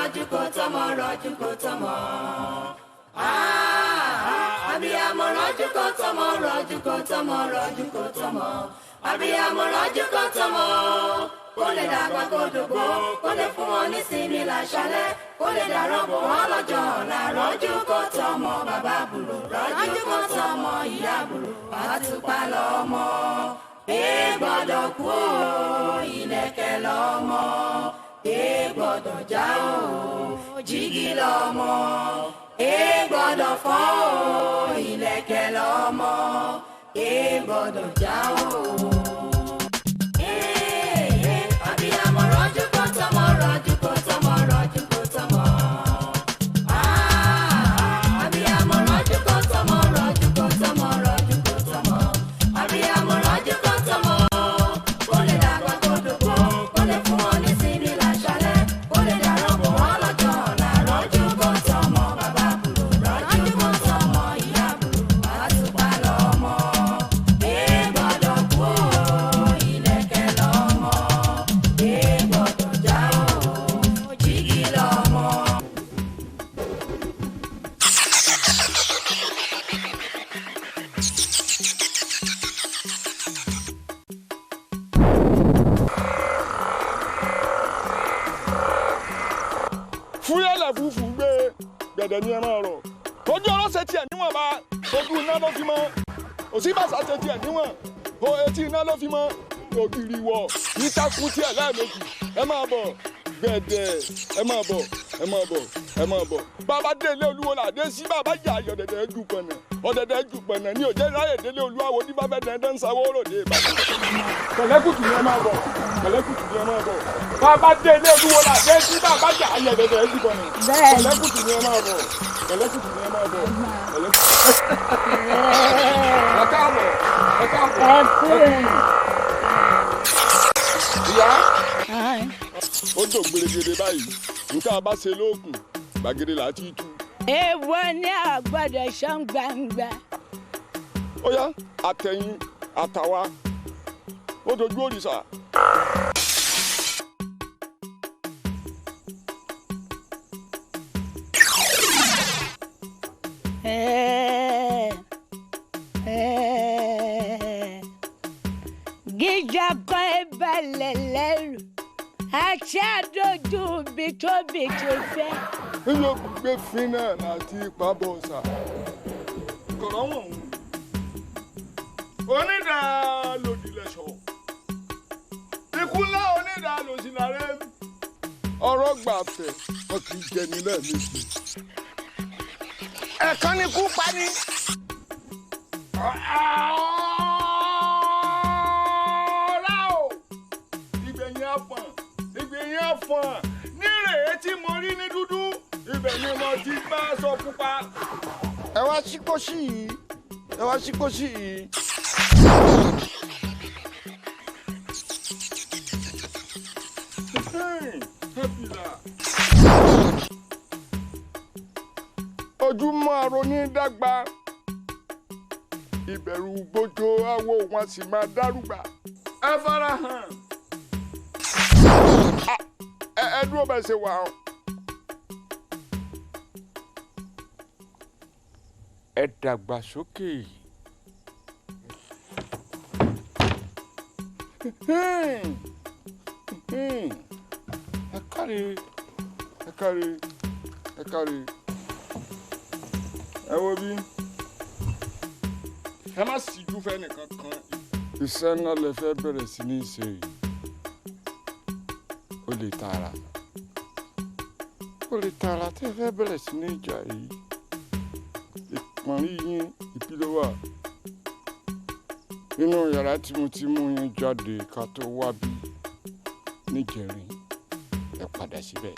Rọ́jú kó tọ́mọ, rọ́jú kó tọ́mọ. Abiyamọ rọ́jú kó tọ́mọ, rọ́jú kó tọ́mọ, rọ́jú kó tọ́mọ. Abiyamọ rọ́jú kó tọ́mọ. Kó lè dàgbà kó dògbó, kó lè fún wọn nísinmi láṣálẹ́, kó lè dàrọ́ bò wọ́n lọ́jọ́ ọ̀la. Rọ́jú kó tọ́mọ bàbá àbúrò, rọ́jú kó tọ́mọ ìyá àbúrò, àtùpà lọ́mọ. Ẹ gbọ́dọ̀ kú o, ìlẹ̀kẹ̀ lọ́mọ. Ẹ gbọ́dọ̀ já o, jígí lọ́mọ. Ẹ gbọ́dọ̀ fọ́ o, ìlẹ̀kẹ̀ lọ́mọ. Ẹ gbọ́dọ̀ já o. Abiyamọ rọ́jú kó tọ́mọ, rọ́jú kó tọ́mọ, rọ́jú kó tọ́mọ. Abiyamọ rọ́jú kó tọ́mọ, rọ́jú kó tọ́mọ, rọ́jú kó tọ́mọ. Abiyamọ rọ́jú kó tọ́mọ. Kó lè dàgbà kó dògbó, kó lè fún wọn nísinmi láṣálẹ́, kó lè dàrọ́ bò wọ́n lọ́jọ́ ọ̀la. Rọ́jú kó tọ́mọ bàbá àbúrò, rọ́jú kó tọ́mọ ìyá àbúrò, àtùpà lọ́mọ. Ẹ gbọ́dọ̀ kú o, ìlẹ̀kẹ̀ lọ́mọ. Ẹ gbọ́dọ̀ já o, jígí lọ́mọ. Fúyẹ́ lẹ̀fúfú gbé gbẹ̀dẹ̀ ní ẹran ọ̀rọ̀ ojú ọ̀rọ̀ ṣe tiẹ̀ níwọ̀nba, ojú iná ló fi mọ́. Òsínbàṣà ṣe tiẹ̀ níwọ̀n, o etí iná ló fi mọ́. Ògiri wọ̀ ìtakùn tiẹ̀ lẹ́ẹ̀mejì. Ẹ máa bọ̀ gbẹ̀dẹ̀, ẹ máa bọ̀, ẹ máa bọ̀, ẹ máa bọ̀. Bàbá dé ilé olúwo là dé sí, bàbá yà ayọ̀ dẹ̀dẹ̀ ju pẹ̀nà, ọ̀dẹ̀dẹ̀ ju pẹ̀nà ní òjẹ́ ráyè délé olúwawo ní bàbá dẹ̀dẹ̀ ń sanwó ròde Ìbàdàn. Pẹ̀lẹ́kùtù ni ẹ máa bọ̀, pẹ̀lẹ́kùtù ni ẹ máa bọ̀. Bàbá dé ilé olúwo là dé sí, bàbá yà ayọ̀ dẹ̀dẹ̀ ju pẹ̀nà. Pẹ̀lẹ́kùtù ni ẹ máa bọ̀, pẹ̀lẹ́kùtù ni ẹ máa bọ̀, pẹ̀lẹ́kùtù. Ẹ káàbọ̀, ẹ káàbọ̀. Ìyá, ó dò gbèrègèrè báyìí, nǹkan bá ṣe lóògùn gbàgede là á ti tú. Èèwọ̀ ni a gbọ́dọ̀ ṣán gbangba. Ó yá, àtẹ̀yìn àtàwa ó dojú òrìṣà. Gíga kọ́ ẹ balẹ̀ lẹ́rù àti àdójú ibi tóbi ti fẹ́. Nínú gbé fin náà láti pàbọ̀ ọ̀sà. Kọ̀rọ̀ wọ̀n onídàá lòdì lẹ̀ṣọ̀. Ikú ńlá onídàá lòsì làrẹ́. Ọ̀rọ̀ gbàfẹ́ wọn kì í jẹni lẹ́ẹ̀mejì. Ẹ̀kan ni kú pa ni. Ọ̀rá o! Ìgbẹ̀yìn afọ̀n, ìgbẹ̀yìn afọ̀n. Nírèé tí mo rí ní dúdú, ibẹ̀ ni mo ti bá aṣọ pupa. Ẹ wá sí kóṣì yìí, ẹ wá sí kóṣì yìí. Ojúmọ́ aroní dàgbà, ìbẹ̀rù gbójó awo wọn sì máa dárúgbà. Ẹ fara hàn. Ẹ dúró bẹ́ẹ̀ ṣe wà ó. Ẹ dàgbàsókè. Ẹ káre, ẹ káre, ẹ káre. Ẹ wo bí ẹ má síjú fẹ́ nìkan kan. Iṣẹ́ ńlá lẹ fẹ́ bẹ̀rẹ̀ sí ní ṣe yìí. Ó lè tààrà, ó lè tààrà tẹ́ fẹ́ bẹ̀rẹ̀ sí ní ìjà yìí. Ìpọ́nrí yín ìpìlẹ̀ wà nínú yàrá tí mo ti mú yín jáde ká tó wá bí níjẹrin. Ẹ padà síbẹ̀.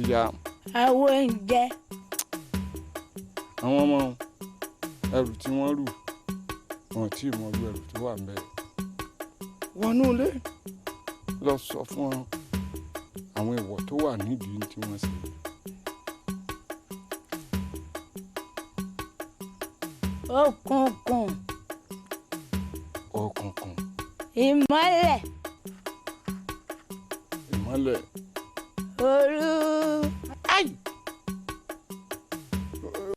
Ìyá. Àwọn oúnjẹ. Àwọn ọmọ ẹrù tí wọ́n rù, wọn tí mọ irú ẹrù tó wà ńbẹ̀. Wọnú ilé lọ sọ fún ọ àwọn ìwọ̀ tó wà nídìí tí wọ́n ṣe. Òkùnkùn. Òkùnkùn. Ìmọ́lẹ̀. Ìmọ́lẹ̀. Òru. Ai!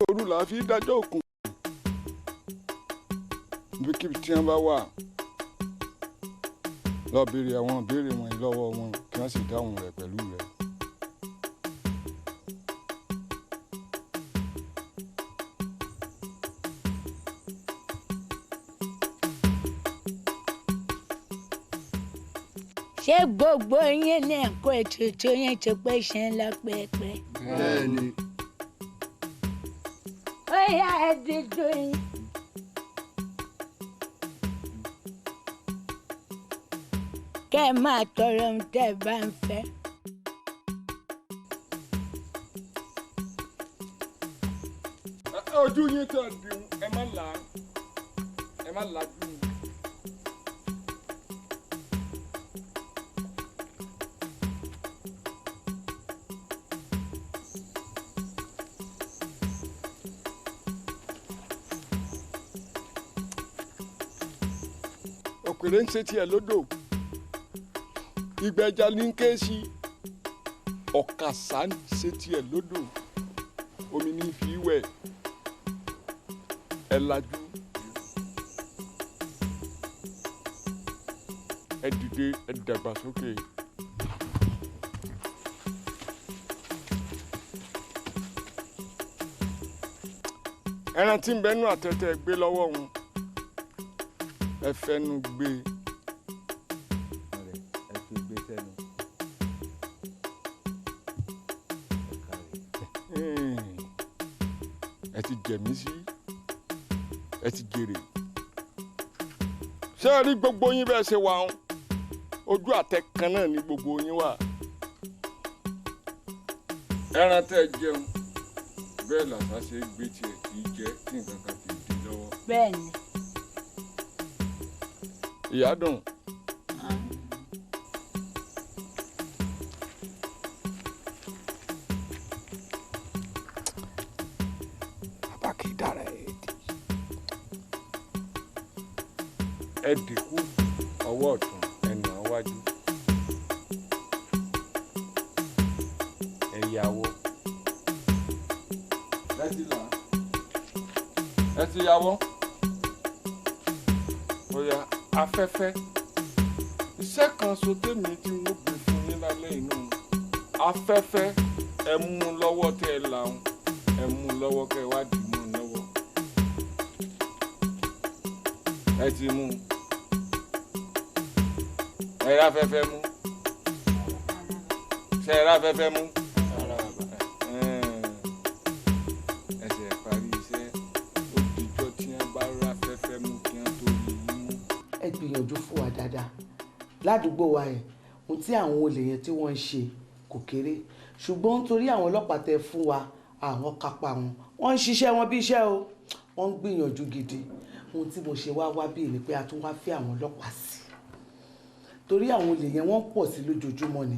Òru là á fi dájọ́ òkùnkùn. Ibikíbi tí wọ́n bá wà, lọ béèrè àwọn ìbéèrè wọ̀nyí lọ́wọ́ wọn kí wọ́n sì dáhùn rẹ̀ pẹ̀lú rẹ̀. Ṣé gbogbo yín ní ẹ̀kọ́ ètùtù yín ti pé ṣe ń lọ pẹ́ẹ́pẹ́? Bẹ́ẹ̀ni. Ó yá, ẹ díjú yín. Kẹ́ ẹ máa tọrọ ohun tẹ́ ẹ bá ń fẹ́. Ojú yín tó dùn, ẹ má là á, ẹ má làjú. Òkèrè ń ṣe tiẹ̀ lódò, ìgbẹ́ja ní ń ké sí, ọ̀kàsà ń ṣe tiẹ̀ lódò, omi ní fi wẹ̀. Ẹ lajú, ẹ dìde, ẹ dàgbàsókè. Ẹran tí ń bẹnu àtẹ̀tẹ̀ gbé lọ́wọ́ wọn, ẹ fẹnu gbé. Ẹ fi gbé sẹ́nu. Ẹ ti jẹ̀mí sí, ẹ ti jèrè. Ṣé ẹ rí gbogbo yín bẹ́ẹ̀ ṣe wà ń? Ojú àtẹ kan náà ni gbogbo yín wà. Ẹran tẹ́ ẹ jẹun bẹ́ẹ̀ làṣà ṣe gbé tiẹ̀ kì í jẹ́ tí nǹkan kan kì í di lọ́wọ́. Bẹ́ẹ̀ni. Ìyá dùn. Bàbá kì í dára ẹ̀ dì. Ẹ dínkù ọwọ́ ọ̀tún ẹnu àwájú. Ẹ yàwó. Ẹ ti là. Ẹ ti yàwó. Bóyá afẹ́fẹ́. Iṣẹ́ kan so tèmi tí wọ́n gbé fún yín lálẹ́ inú. Afẹ́fẹ́ ẹ mú un lọ́wọ́ tẹ́ ẹ làwọn. Ẹ mú un lọ́wọ́ kẹ́ ẹ wá dì mú un lọ́wọ́. Ẹ ti mú un. Ẹ rá afẹ́fẹ́ mú. Ṣé ẹ rá afẹ́fẹ́ mú? Ẹ ṣe parí iṣẹ́. Ó dijọ́ tí wọ́n bá rá afẹ́fẹ́ mú kí wọ́n tó rí i mú. Ẹ gbìyànjú fún wa dáadáa ládùúgbò wa yẹn. Ohun tí àwọn olè yẹn tí wọ́n ń ṣe kò kéré, ṣùgbọ́n nítorí àwọn ọlọ́pàá tẹ fún wa, àwọn kápá wọn, wọ́n ń ṣiṣẹ́ wọn bí iṣẹ́ o, wọ́n ń gbìyànjú gidi. Ohun tí mo ṣe wá wá bíi ni pé a tún wá fẹ́ àwọn ọlọ́pàá sí, torí àwọn olè yẹn wọ́n pọ̀ sí lójoojúmọ́ ni.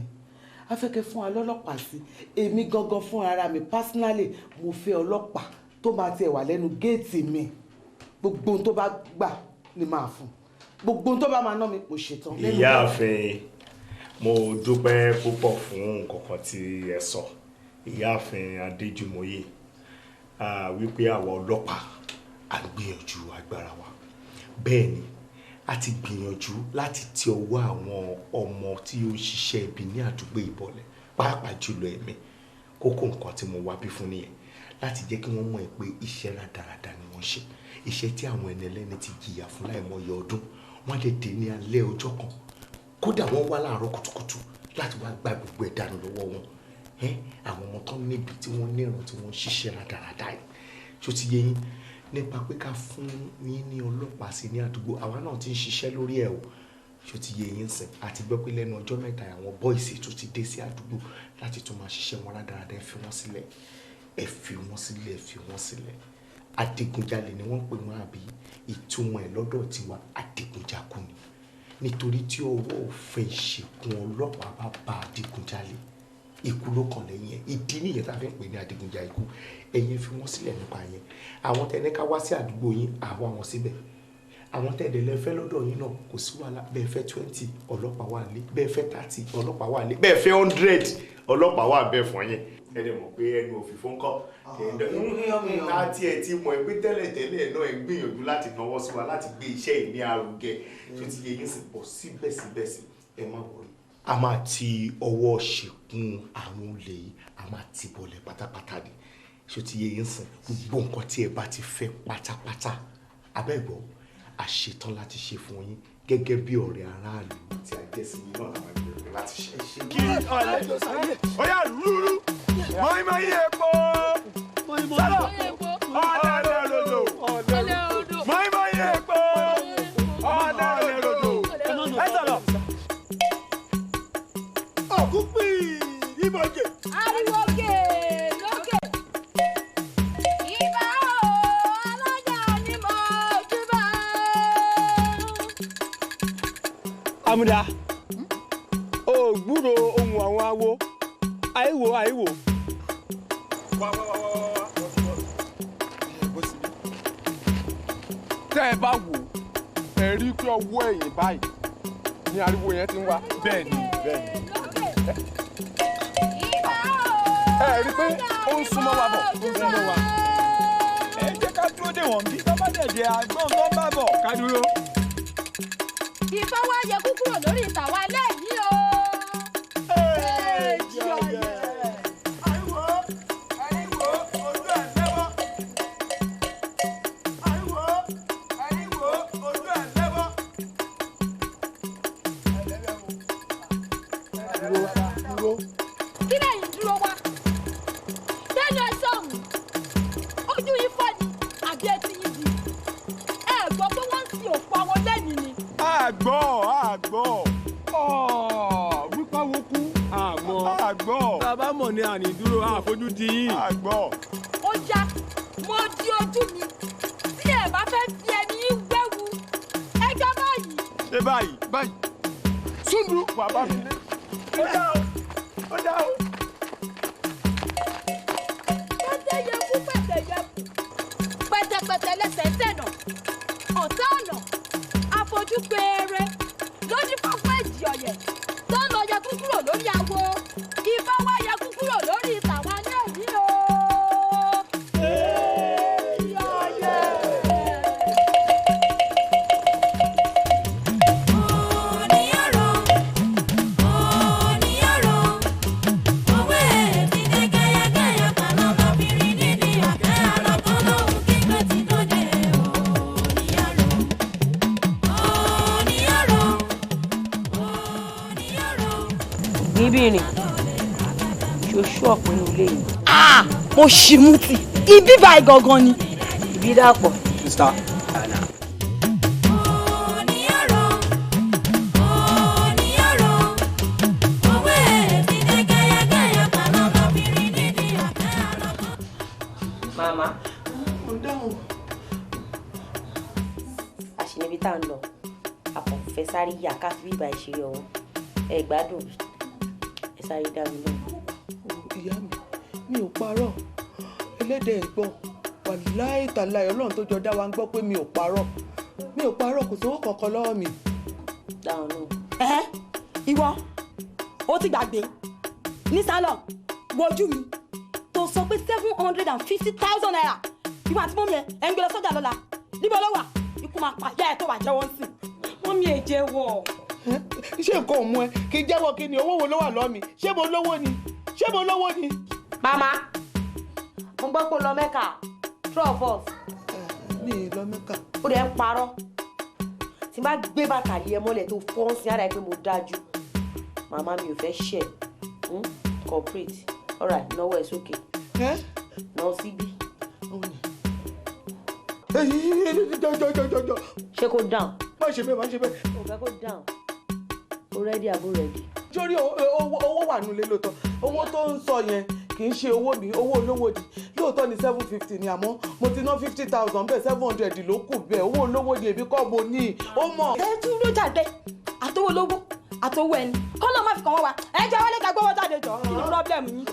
A fẹ́ kẹ́ fún wa lọ́lọ́pàá sí. Èmi gangan fún ara mi personally, mo fẹ́ ọlọ́pàá tó máa tiẹ̀ wà lẹ́nu géètì mi. Gbogbo ohun tó bá gbà ni màá fún, gbogbo ohun tó bá máa ná mi, mo ṣetán. Ìyáàfin, mo dúpẹ́ púpọ̀ fún nǹkan kan tí ẹ sọ, Ìyáàfin Adéjùmọ̀yé, wípé àwa ọlọ́pàá à ń gbìyànjú agbára wa. Bẹ́ẹ̀ ni, a ti gbìyànjú láti ti ọwọ́ àwọn ọmọ tí ó ń ṣiṣẹ́ ibi ní àdúgbò Ìbọ̀lẹ̀, pàápàá jùlọ èmi. Kókó nǹkan tí mo wá bí fún nìyẹn, láti jẹ́ kí wọ́n mọ̀ pé iṣẹ́ rádaràda ni wọ́n ṣe, iṣẹ́ tí àwọn ẹni ẹlẹ́ni ti jìyà fún láìmọye ọdún. Wọ́n lè dé ní alẹ́ ọjọ́ kan, kódà wọ́n wá láàárọ̀ kùtùkùtù láti wá gba gbogbo ẹ̀ dànù lọ́wọ́ wọn. Àwọn ọmọ tán níbi tí wọ́n níran tí wọ́n ń ṣiṣẹ́ rádaràda yìí, tó ti yé yín nípa pé ká fún yín ní ọlọ́pàá sí ní àdúgbò. Àwa náà ti ń ṣiṣẹ́ lórí ẹ̀ o, tó ti yé yín sìn. Àti gbọ́ pé lẹ́nu ọjọ́ mẹ́ta àwọn bọ́ìsì tó ti dé sí àdúgbò láti tún máa ṣiṣẹ́ wọn rádaràda. Ẹ fi wọ́n sílẹ̀, ẹ fi wọ́n sílẹ̀, ẹ fi wọ́n sílẹ̀. Adigunjalè ni wọ́n pè wọ́n, àbí ìtumọ̀ ẹ̀ lọ́dọ̀ tiwa, adigunjakú ni. Nítorí tí ọwọ́ òfin ìṣègùn ọlọ́pàá bá bá adigunjalè, ikú ló kàn lẹ́yìn ẹ̀. Ìdí nìyẹn tá a fi ń pè ní adigunjalè ikú. Ẹ̀yin fi wọ́n sílẹ̀ nípa yẹn. Àwọn tẹ̀lé ká wá sí àdúgbò yín, àwa wọn síbẹ̀. Àwọn tẹ̀lé lẹ fẹ́ lọ́dọ̀ yín náà, kò sí wàhálà. Bẹ́ẹ̀ fẹ́ 20, ọlọ́pàá wà lé. Bẹ́ẹ̀ fẹ́ 30, ọlọ́pàá wà lé. Bẹ́ẹ̀ fẹ́ 100, ọlọ́pàá wà bẹ́ẹ̀ fún yín. Ẹ dẹ̀ mọ̀ pé ẹnu òfìfo ń kọ́. Láti ẹ̀ ti mọ̀ pé tẹ́lẹ̀tẹ́lẹ̀ náà ẹ̀ ń gbìyànjú láti náwó sí wa láti gbé iṣẹ́ ìní arugẹ tó ti yẹ yín sì pọ̀ síbẹ̀síbẹ̀ sí ẹ má wọrí. A máa ti ọwọ́ ṣìkún àwọn olè yìí, a máa ti bọ̀lẹ̀ pátápátá ni. Ṣó ti yẹ yín sìn? Gbogbo nǹkan tí ẹ bá ti fẹ́ pátápátá, abẹ́gbọ́, a ṣetán láti ṣe fún yín gẹ́gẹ́ bí ọ̀rẹ́ aráàlú tí a jẹ́ sí yín náà la máa gbìyànjú láti ṣe. Kí àlejò sáyé ó yà rúrú mọ́ímọ́í epo sálọ ọ̀dẹ̀ rodo mọ́ímọ́í epo ọ̀dẹ̀ rodo ẹ sọ̀rọ̀. Òkú pì ìbòjì. Ariwo gè lókè. Ìbà o, alájà ni mo júbà. Àmùdá, o gbúrò ohùn àwọn awo, àìwò àìwò. Wá wá wá wá wá bó sì bí. Tẹ́ ẹ bá wò ẹ rí i pé ọwọ́ ẹ̀yìn báyìí ni ariwo yẹn ti ń wá. Bẹ́ẹ̀ni bẹ́ẹ̀ni. Ẹ rí i pé ó ń súnmọ́ wa bọ̀, ó ń súnmọ́ wa. Ẹ jẹ́ ká dúró dè wọ́n bí tó bá dẹ̀ jẹ́ àgbọ̀n tó ń bá bọ̀ ká dúró. Ìfẹ́ wá yẹ kú kúrò lórí ìtàwá lẹ́yìn o. Kí lẹ́yìn dúró wá? Bẹ́ẹ̀ni ẹ sọ̀hún, ojú yín fọ́ ni àbí etí yín di? Ẹ gbọ́ pé wọ́n ń sin òkú àwọn lẹ́yìn ni. Àgbọ̀ àgbọ̀ wípé wo kú. Àmọ́ àgbọ̀. Tá a bá mọ̀ ní àní dúró àfojú di yín. Àgbọ̀. Ó yá, mo di ojú mi. Tí ẹ bá fẹ́ fi ẹni yín wéwu, ẹ gbọ́ báyìí. Ṣé báyìí? Báyìí. Súndú wà bá mi lé. Ó dá o, ó dá o. Pẹ́tẹ́ yẹ kú pẹ̀tẹ́ yẹ kú. Pẹ̀tẹ̀pẹ̀tẹ̀ lẹsẹ̀ ń tẹ̀nà. Ọ̀tá ọ̀nà àfojú péré lójú pápá èjì ọ̀yẹ̀ tó ń lọ yẹkú kúrò lórí awo. Ifá wá yẹkú kúrò lórí tàwa náà yìí o. Níbìrin ṣoṣù ọ̀pọ̀ inú ilé yìí. Mo ṣì mú tì ibi báyìí gangan ni. Ibi dàpọ̀. Mr. Màmá. Mo dáhùn. A ṣì níbi tá à ń lọ. A kàn fẹ́ sáré yà ká fi bíbá ìṣeré ọwọ́. Ẹ gbádùn. Ẹ sáré dá mi lóhùn. Ìyá mi, mi ò parọ́. Ẹlẹ́dẹ̀ ẹ̀ gbọ́. Wàláì tàláì Ọlọ́run tó jọ dá wa ń gbọ́ pé mi ò parọ́. Mi ò parọ́, kò sówó kankan lọ́wọ́ mi. Dáhùn lóhùn. Ẹ ìwọ, ó ti gbàgbé ní sálọ wojú mi tó sọ pé 750,000 naira ìwọ àti mọ́mí ẹ ẹ ń gbé lọ sọ́jà lọ́la níbo ló wà? Ikú máa pa ìyá ẹ tó wà jẹ́wọ́ ń sìn. Mọ́mí ẹ jẹ́wọ́. Ṣé nǹkan ò mú ẹ? Kí n jẹ́wọ́ kí ni? Owó wo ló wà lọ́wọ́ mi? Ṣé mo lówó ni? Ṣé mo lówó ni? Màmá, mo gbọ́ pé o lọ Mẹ́kà, true or false? Mi ì lọ Mẹ́kà. Ó dẹ̀ ń parọ́. Tí n bá gbé bàtà lé ẹ mọ́lẹ̀ tó fọ́ ń sin ara ẹ pé mo dájú. Màmá mi ò fẹ́ ṣẹ̀. Corporate. All right, náwó ẹ sókè. Náwó síbí. Jọjọjọjọjọ. Ṣé kó down? Má ṣe bẹ́ẹ̀, má ṣe bẹ́ẹ̀. Mo fẹ́ kó down. O ready àbó ready? Sórí owó wà nulẹ̀ lóòótọ́. Owó tó ń sọ yẹn kì í ṣe owó mi, owó olówó ni. Lóòótọ́ ni 750 ni, àmọ́ mo ti ná 50,000 bẹ́ẹ̀, 700 ló kù bẹ́ẹ̀. Owó olówó ni, èmi kọ́ mo ní. Ó mọ̀. Ẹ dúró jáde. Àtowó lówó àtowó ẹni kọ́lọ́ má fi kàn wọ́n wa. Ẹ jẹ́ wọlé ká gbówó jáde jọ, kí ni problem yín?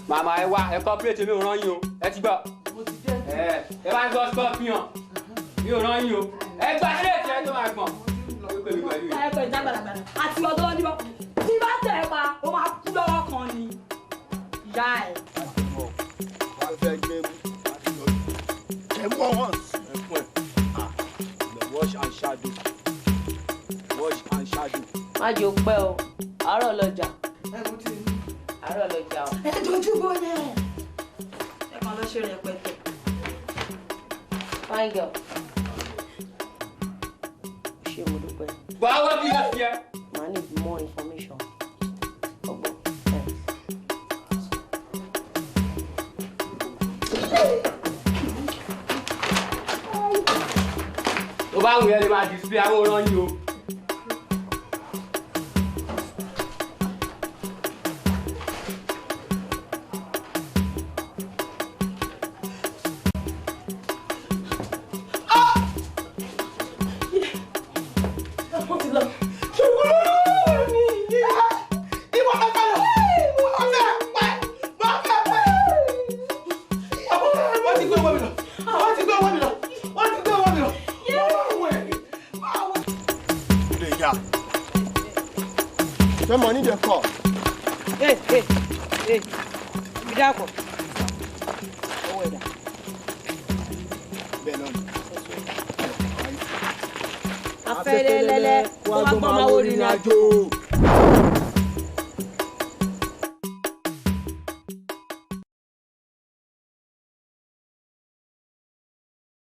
Màmá ẹ wá, ẹ cooperate, mi ò rán yín o, ẹ ti gbọ́. Ẹ bá ń gbọ́ scorpion, mi ò rán yín o. Ẹ gba ṣéèkì ẹ tó máa gbọ̀n. Ẹ pẹ̀ jágbàlagbàlà àti ọ̀dọ́ níbọ̀. Tí bá tẹ̀ ẹ pa, ó máa kú lọ́wọ́ kan ni. Ìyá ẹ̀. Wash and shadow. Wash and shadow. Má jẹ́ o pẹ́ o, àárọ̀ lọ́jà. Àárọ̀ lọ́jà o. Ẹ dojú bolẹ̀. Ẹ kàn lọ ṣe rẹpẹtẹ. Fine girl. Ṣé mo dúpẹ́? Wàá wá bí wọ́n fi ẹ. Màá need more information. Ọgbọ́n. Tó bá wù ẹ́ lè máa display àwòrán yìí o.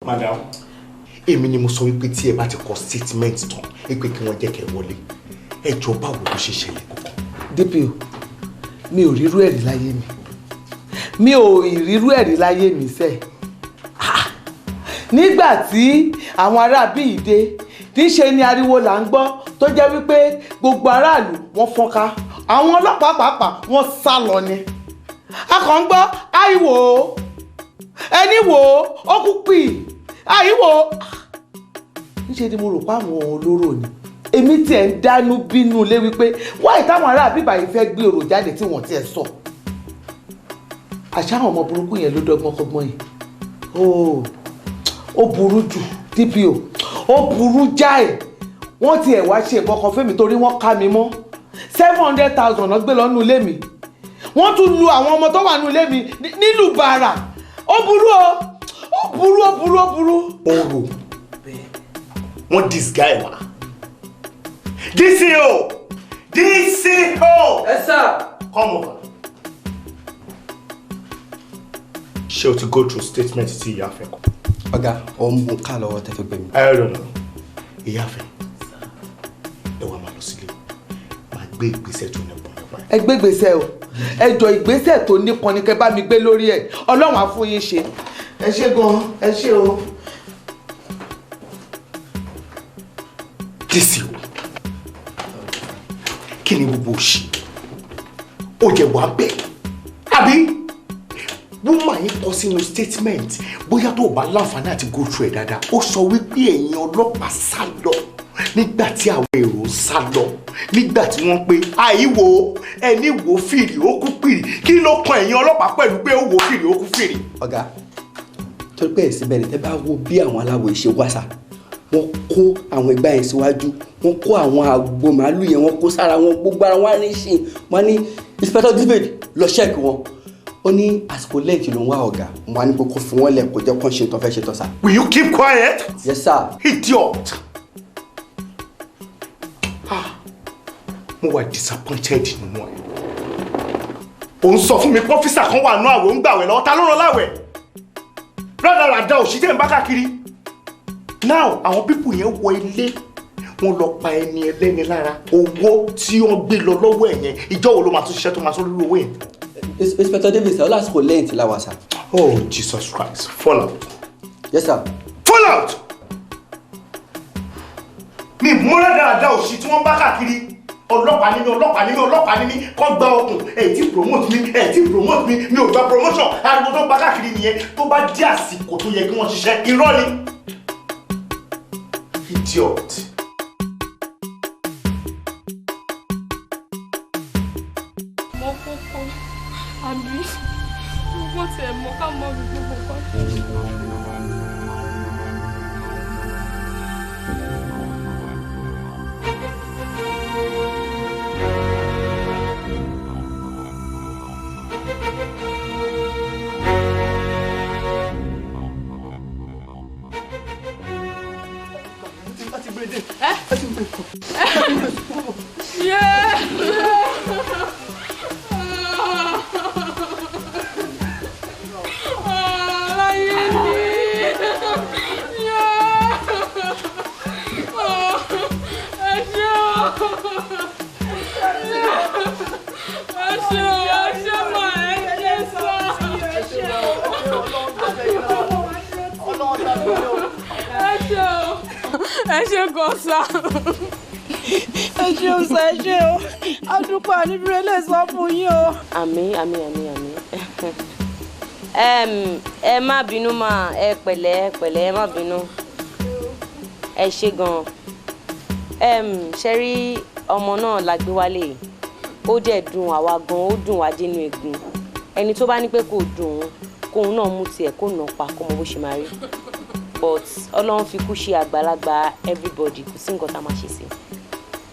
Madam, èmi ni mo sọ wípé tí ẹ bá ti kọ statement tán wípé kí wọ́n jẹ́ kẹ́ wọlé. Ẹ jọ, báwo ló ṣe ṣẹlẹ̀ kọ̀ọ̀kan? DPO, mi ò rírú ẹ̀rí láyé mi, mi ò rírú ẹ̀rí láyé mi sẹ́. Nígbà tí àwọn aráabí yìí dé, níṣe ni ariwo là ń gbọ́ tó jẹ́ wípé gbogbo aráàlú wọ́n fọ́nká, àwọn ọlọ́pàá pàápàá wọ́n sá lọ ni. A kàn ń gbọ́ àìwò ẹni wò ó kú pì àìwò. Níṣe ni mo rò pé àwọn olóró ni. Èmi tiẹ̀ ń dánú bínú lé wípé wáyé táwọn ará bíbá yìí fẹ́ gbé ọ̀rọ̀ jáde tí wọ́n tiẹ̀ sọ. Àṣà àwọn ọmọ burúkú yẹn ló dọ́gbọ́n kọ́gbọ́n yìí. Ó burú jù, DPO, ó burú jáì. Wọ́n tiẹ̀ wá ṣe nǹkan kan fẹ́mi torí wọ́n ká mi mọ́. 700,000 náà gbé lọ́nú ilé mi. Wọ́n tún lu àwọn ọmọ tó wà nínú ilé mi nílùú bàrà. Ó burú o, ó burú, ó burú, ó burú. Orò wọ́n disguise wa. DCO! DCO! Yes, sir. Come over. Ṣé o ti go through statement tí ìyá fẹ́ kọ? Ọ̀gá, ó ń mú ká lọ́wọ́ tẹ́ fi gbé mi. I don't know. Ìyá fẹ́, ẹ wá máa lọ sílé, máa gbé ìgbésẹ̀ tó nípọn nípa ẹ̀. Ẹ gbé ìgbésẹ̀ o, ẹ jọ, ìgbésẹ̀ tó nípọn ni kẹ́ bá mi gbé lórí ẹ̀. Ọlọ́run á fún yín ṣe. Ẹ ṣé gan, ẹ ṣé o. DCO, kí ni gbogbo òṣì? Ó jẹ wà bẹ́ẹ̀ àbí? Woman yìí kọ sínú statement, bóyá tó o bá láǹfààní àti go through ẹ̀ dáadáa, ó sọ wípé ẹ̀yin ọlọ́pàá sá lọ nígbà tí àwọn èrò sá lọ nígbà tí wọ́n pé àìwò ẹni wò fìrì ó kú pìrì. Kí ló kan ẹ̀yin ọlọ́pàá pẹ̀lú pé ó wò fìrì ó kú fìrì? Ọ̀gá, torí pé ẹ̀sìn bẹ̀rẹ̀, tẹ́ bá wo bí àwọn aláwọ̀ ṣe wá sá, wọ́n kó àwọn ìgbà yẹn síwájú, wọ́n kó àwọn àgbo màálù yẹn, wọ́n kó sára wọn, gbogbo ara wọn ní ṣìn. Wọ́n ní Inspector David lọ ṣẹ́ẹ̀kì wọn. Ó ní àsìkò lẹ́ǹtì ló ń wá ọ̀gá wọn á ní kókó fún wọn lẹ̀ kó jẹ́ kó ṣe tán fẹ́ ṣe tán sá. Will you keep quiet? Yes, sir. Idiot. Ah, mo wà disappointed nínú ẹ. Ò ń sọ fún mi pé ọ́fíìsà kan wà nú àwẹ̀, ó ń gbàwẹ̀ lọ́wọ́. Ta ló rán láwẹ̀? Rádaràda òṣìṣẹ́ ń bá káàkiri. Now àwọn people yẹn wọ ilé, wọ́n lọ pa ẹni ẹlẹ́ni lára. Owó tí wọ́n gbé lọ lọ́wọ́ ẹ̀ yẹn, ìjọ wo ló máa tún ṣiṣẹ́ tó máa tún lórí owó yẹn? Inspector David, sir, lásìkò lẹ́yìn tí láwa sá. Oh Jesus Christ, fall out. Yes, sir. Fall out. Mi múra dáadáa òṣì tí wọ́n bá káàkiri. Ọlọ́pàá ní mi, ọlọ́pàá ní mi, ọlọ́pàá ní mi, kọ́ gba okùn, ẹ̀ tí promote mi, ẹ̀ tí promote mi, mi ò gba promotion, ariwo tó ń bá káàkiri nìyẹn. Tó bá dé àsìkò tó yẹ kí wọ́n ṣiṣẹ́, irọ́ ni. Idiot. tiẹ̀ mọ̀ ká mọ gbogbo nǹkan tó ń ṣe. Ẹ ṣe gan sa. Ẹ ṣeun sá, ẹ ṣe o, adúpẹ́ àníbírẹ́ lè sọ fún yín o. Àmín, àmín, àmín, àmín. Ẹ má bínú mà, ẹ pẹ̀lẹ́, ẹ pẹ̀lẹ́, ẹ má bínú. Ẹ ṣe gan. Ṣe rí ọmọ náà la gbé wálé, ó dẹ̀ dùn àwa gan, ó dùn wá dénú egun. Ẹni tó bá ní pé kò dùn ún, kóun náà mú tiẹ̀ kó nà pa kó mọ bó ṣe máa rí. But Ọlọ́run fi kú ṣe àgbàlagbà everybody, kò sí nǹkan tá a máa ṣe sí i.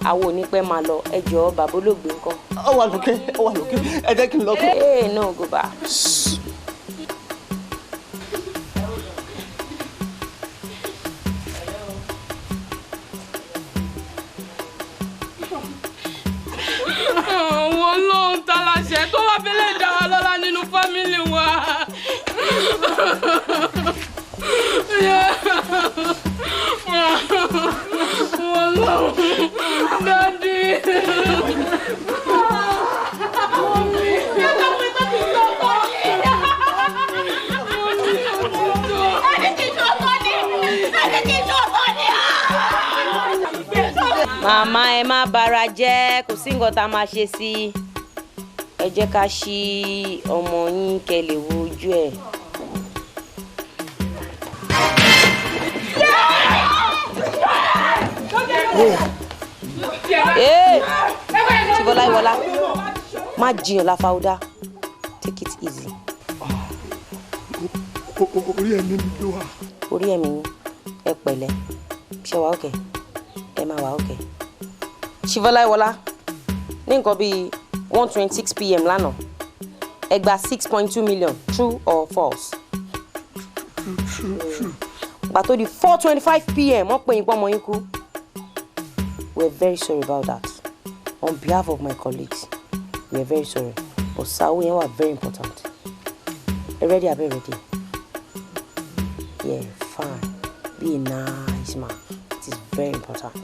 Àwọn onípẹ́ máa lọ, ẹ jọ̀ọ́ bàbá olóògbé ńkọ́. Ó wà lókè, ó wà lókè, ẹ jẹ́ kí n lọ. Ee, no go back. Àwọn Ọlọ́run ta láṣẹ tó wá fi lè dá wa lọ́lá nínú fámìlì wa. Ọlọ́run, Daddy. Mummy. Màmá, ẹ má bara jẹ́, kò sí nǹkan tá a máa ṣe sí i. Ẹ jẹ́ ká ṣí ọmọ yín kẹ́ lè wo ojú ẹ̀. Ee, Ṣibọ́lá Ìwọlá, má jiyàn láfáúdá, take it easy. Orí ẹ̀mí mi ló wà. Orí ẹ̀mí yín, ẹ pẹ̀lẹ́, ṣe wà ókè, ẹ máa wà ókè. Ṣibọ́lá Ìwọlá, ní nǹkan bíi 1:26 p.m. lánàá, ẹ gba 6.2 million, true or false? True, true. Gbà tó di 4:25 p.m., wọ́n pè yín pọ́ ọmọ yín kú. We are very sorry about that. On behalf of my colleagues, we are very sorry. But Sawo yẹn wà very important. Ẹ ready abẹ́ ready? Yeah, fine. Be a nice man. It is very important.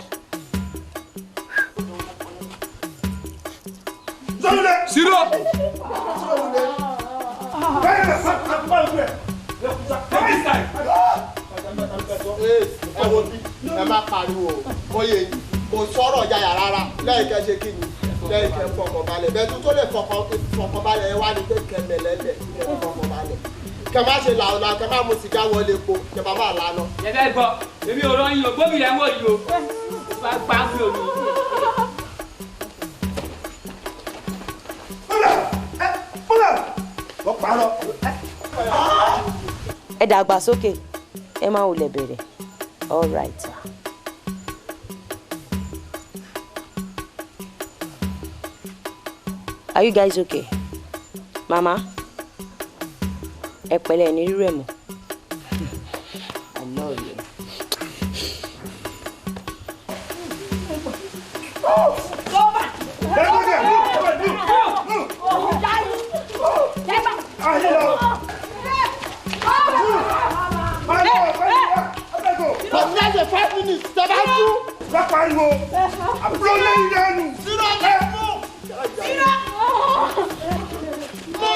Zero. Ẹ wo bí ẹ má pariwo bóyá èyí kò sọ̀rọ̀ yàyà rárá, lẹ́yìn kẹ́ ṣe kí ni, lẹ́yìn kẹ́ fọkàn balẹ̀ bẹ́ẹ̀ tó lè fọkàn balẹ̀, ẹ wá ní pé kẹmẹ̀lẹ́lẹ̀ kẹ́ fọkàn balẹ̀, kẹ má ṣe làwọn, kẹ má mu sìgá wọlé epo, kẹ bá má lànà. Ẹ fẹ́ gbọ́, èmi ò rán yín o, gbóbi rẹ̀ ń wò yìí o, bá gbá mi ò ní. Ẹ dàgbà sókè, ẹ má wulẹ̀ bẹ̀rẹ̀. All right, sir. Are you guys okay? Mama, ẹ pẹ̀lẹ́, ẹ ní rírú ẹ̀ mọ́. I love you. For next 5 minutes, tẹ bá tú. Wọ́n pariwo, àbúrò lẹ́yìn lẹ́nu. Zero lẹ́ mú. Zero. Mú.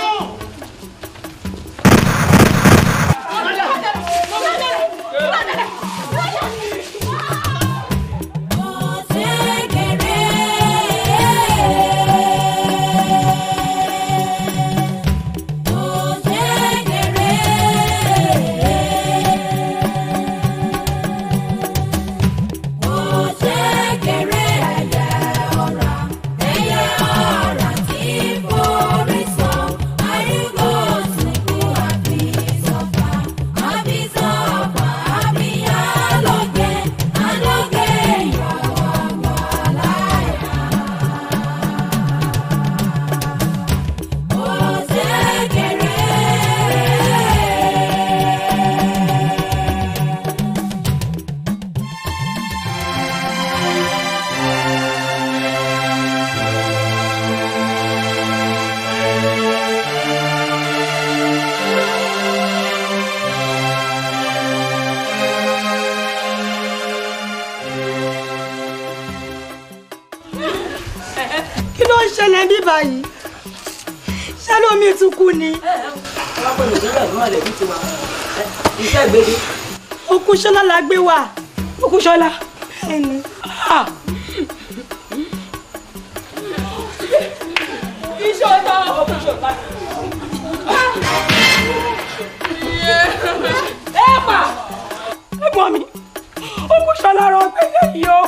Ẹyẹ ọ̀rà tí forí. Kí ló ń ṣẹlẹ̀ bí báyìí? Ṣé lómi tún kú ni? Òkúṣọlá la gbé wá. Òkúṣọlá. Bẹ́ẹ̀ni. Ìṣọ̀tà Òkúṣọlá. Ẹ pa! Ẹ̀gbọ́n mi, Òkúṣọlá rọ gbẹ́lẹ́ yìí o.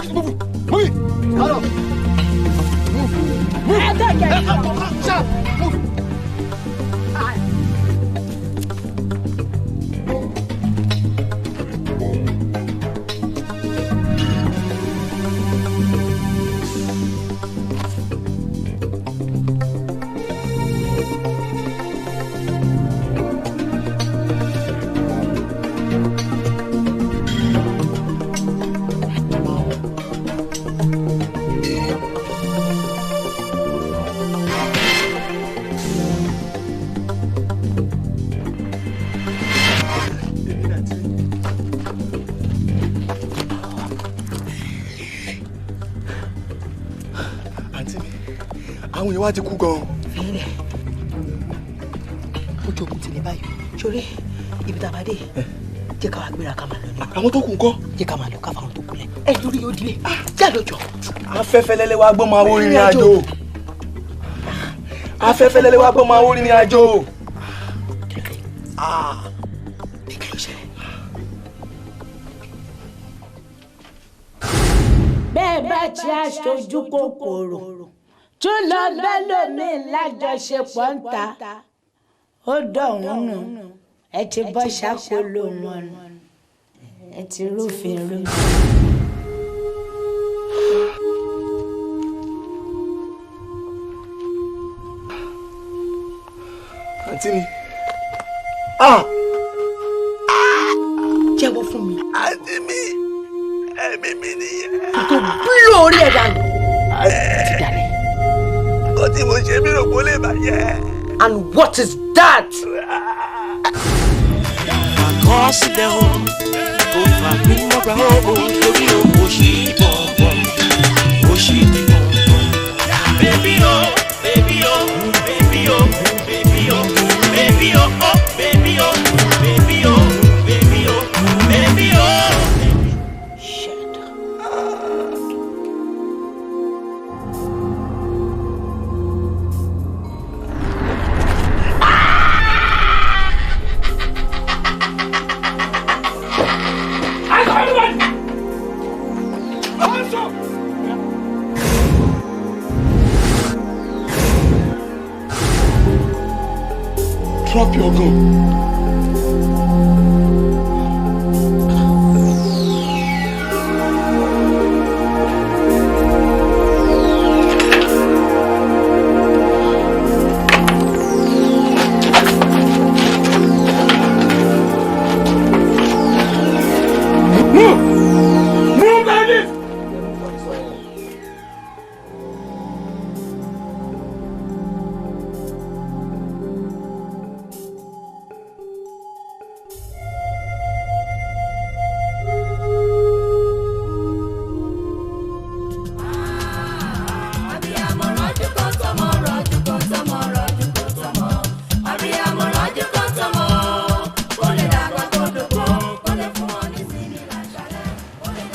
Take it, move. Move it. Stand up. Move. Move. Sharp. Move. Àwọn èèyàn wá ti kú gan-an. Fẹ́lẹ̀ ojú ogun ti lè báyìí sórí ibi tá a bá dé jẹ́ ká wá gbéra ká máa lọ ní. Àwọn tó kù ńkọ́. Jẹ́ ká máa lọ ká fáwọn tó kù lẹ̀ ẹ lórí yóò dilé jáde jọ. Afẹ́fẹ́ lẹ́lẹ́ wá gbọ́ máa wó rìnrìn àjò. Afẹ́fẹ́ lẹ́lẹ́ wá gbọ́ máa wó rìnrìn àjò. Bẹ́ẹ̀ bá ti aṣojú kòkòrò tún lọ bẹ́ẹ̀ lómi lájọṣepọ̀ ń ta ó dọ̀hún nù ẹ ti bọ́ ṣàkólò wọn nù ẹ ti rúfin rú. Àǹtí mi. Jẹ́wọ́ fún mi. Àǹtí mi, ẹ̀mí mi nìyẹn. Kò tó bílò orí ẹ̀ dànù. Ti dàlẹ́. Nǹkan tí mo ṣe mí rò kó lè bàjẹ́. And what is that? Àkọsílẹ̀ o, kò fà mí mọ́ra o, torí o kò ṣì bọ̀m̀bọ̀m, kò ṣì ní bọ̀m̀bọ̀m. Bébí o, bébí o, bébí o, bébí o, bébí o, o, bébí o, bébí o, bébí o, bébí o. Drop your gun. Move! Move like this!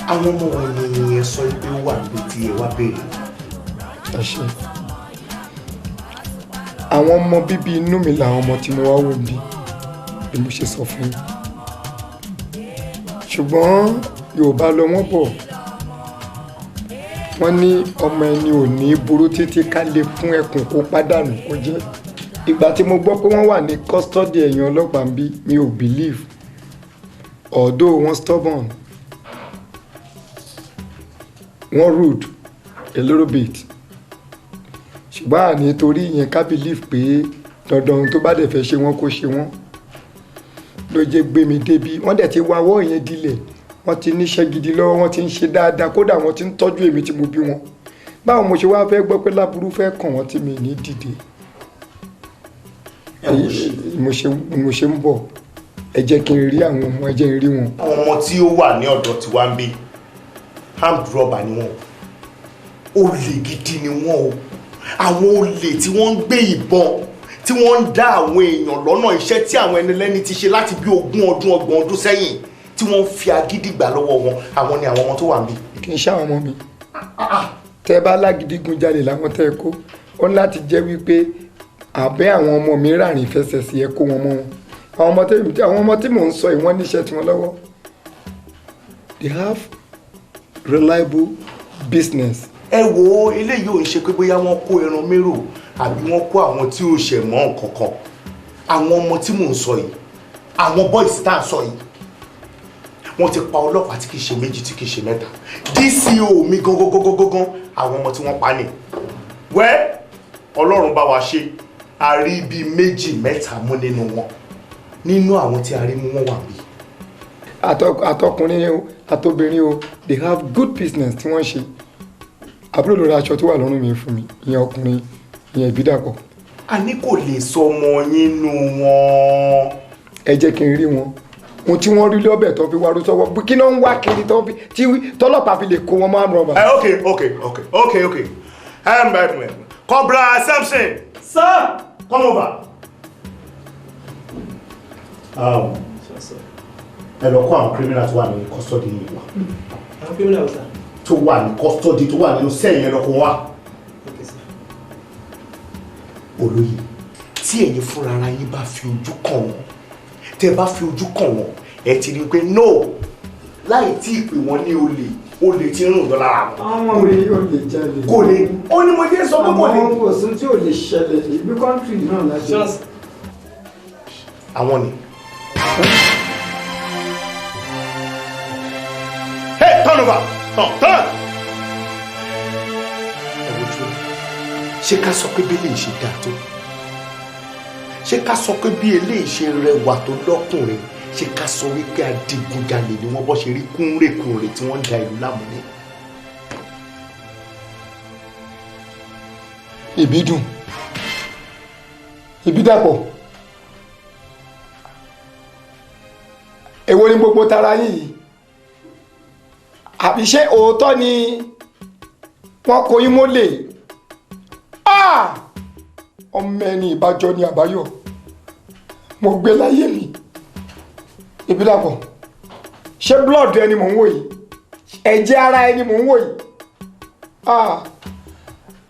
Àwọn ọmọ wọn ni ẹ sọ pé ó wà níbi tí ẹ wá béèrè. Ẹ ṣé. Àwọn ọmọ bíbí inú mi làwọn ọmọ tí mo wá wò bí bí mo ṣe sọ fún yín. Ṣùgbọ́n Yorùbá lọ wọ́n bọ̀. Wọ́n ní ọmọ ẹni ò ní burú títí ká lè fún ẹkùn kó pàdánù kó jẹ́. Ìgbà tí mo gbọ́ pé wọ́n wà ní kọ́sítọ́dì ẹ̀yìn ọlọ́pàá ń bí mi ò believe. Although wọ́n stubborn, wọ́n rude a little bit, ṣùgbọ́n àní torí ìyẹn ká believe pé dandan tó bá dẹ̀ fẹ́ ṣe wọ́n kó ṣe wọ́n ló jẹ́ gbé mi débi. Wọ́n dẹ̀ ti wá ọwọ́ yẹn dilẹ̀, wọ́n ti níṣẹ́ gidi lọ́wọ́, wọ́n ti ń ṣe dáadáa, kódà wọ́n ti ń tọ́jú èmi tí mo bí wọn. Báwo mo ṣe wá fẹ́ gbọ́ pé láburú fẹ́ kàn wọ́n tí mi ní dìde? Mo ṣe ń bọ̀, ẹ jẹ́ kí n rí àwọn ọmọ, ẹ jẹ́ n rí wọn. Àwọn ọmọ tí ó wà ní ọ̀dọ̀ tiwa ń bí armed robber ni wọ́n, olè gidi ni wọ́n o. Àwọn olè tí wọ́n ń gbé ìbọn tí wọ́n ń dá àwọn èèyàn lọ́nà iṣẹ́ tí àwọn ẹni lẹ́ni ti ṣe láti bí 20 ọdún 30 ọdún sẹ́yìn tí wọ́n ń fi agídí gbà lọ́wọ́ wọn, àwọn ni àwọn ọmọ tó wà níbí. Kì í ṣe àwọn ọmọ mi. Tẹ́ bá lágídígun jalè làwọn tẹ́ ẹ kó, ó ní láti jẹ́ wípé àbẹ́ àwọn ọmọ mi ràrìn fẹsẹ̀ sí ẹ kó wọn mọ́ wọn. Àwọn ọmọ tí mò ń sọ yìí wọ́n níṣẹ́ tiwọn lọ́wọ́. They have reliable business. Ẹ wo, eléyìí ò ń ṣe pé bóyá wọ́n kó ẹran mérò àbí wọ́n kó àwọn tí ò ṣẹ̀ mọ́ nǹkankan. Àwọn ọmọ tí mò ń sọ yìí, àwọn boys tá à ń sọ yìí, wọ́n ti pa ọlọ́pàá tí kì í ṣe méjì, tí kì í ṣe mẹ́ta. DCO mi gangan gangan gangan, àwọn ọmọ tí wọ́n pa ni. Wẹ́ Ọlọ́run bá wa ṣe, a rí bíi méjì mẹ́ta mú nínú wọn. Nínú àwọn tí a rí mú, wọn wà bí. Àtọkùnrin o, àtobìnrin o, they have good business tí wọ́n ṣe. Àbúrò ló ra aṣọ tó wà lọ́rùn mi fún mi, ìyẹn ọkùnrin, ìyẹn Ìbídàpọ̀. A ní kò lè sọ ọmọ yín nù wọn. Ẹ jẹ́ kí n rí wọn, ohun tí wọ́n rí lọ́bẹ̀ tó fi wárú sọ́wọ́, kí náà ń wá kiri tó fi tí tọ́lọ́pàá fi lè kó wọn máa ń rọba. Ẹ ok, Cobra Samson. Sir. Come over. Ẹ lọ kó àwọn criminal tó wà ní custody yìí wá. Àwọn criminal, sir? Tó wà ní custody, tó wà nínú sẹ́yìn, ẹ lọ kó wá. Okay, sir. Olóyè, tí ẹ̀yin fúnra ara yín bá fi ojú kàn wọ́n, tẹ́ bá fi ojú kàn wọ́n, ẹ ti rí i pé no, láì tí ì pè wọ́n ní olè, olè tí ń rùn lọ lára wọn. Àwọn mi ò lè jalè. Kò lè, ó ní mo jẹ́ sọ pé kò lè. Àwọn kò sí tí ò lè ṣẹlẹ̀ ibi country náà láti. Àwọn ni. Hey, turn over, turn, turn. Ẹ wojú ẹ, ṣé ká sọ pé bí eléyìí ṣe dáa tó, ṣé ká sọ pé bí eléyìí ṣe rẹwà tó lọ́kùnrin, ṣé ká sọ wípé adigunjalè ni wọ́n, bọ́ ṣe rí kúnrèkúnrè tí wọ́n ń da ìlú láàmú ní? Ìbídùn, Ìbídàpọ̀, èwo ni gbogbo tara yín yìí? Àbí ṣé òótọ́ ni wọ́n kó yín mólè? Ọmọ ẹni ìbájọ́ ni àbáyọ mo gbé láyé mi. Ìbídàpọ̀, ṣé blood ẹni mò ń wò yìí? Ẹ̀jẹ̀ ara ẹni mò ń wò yìí?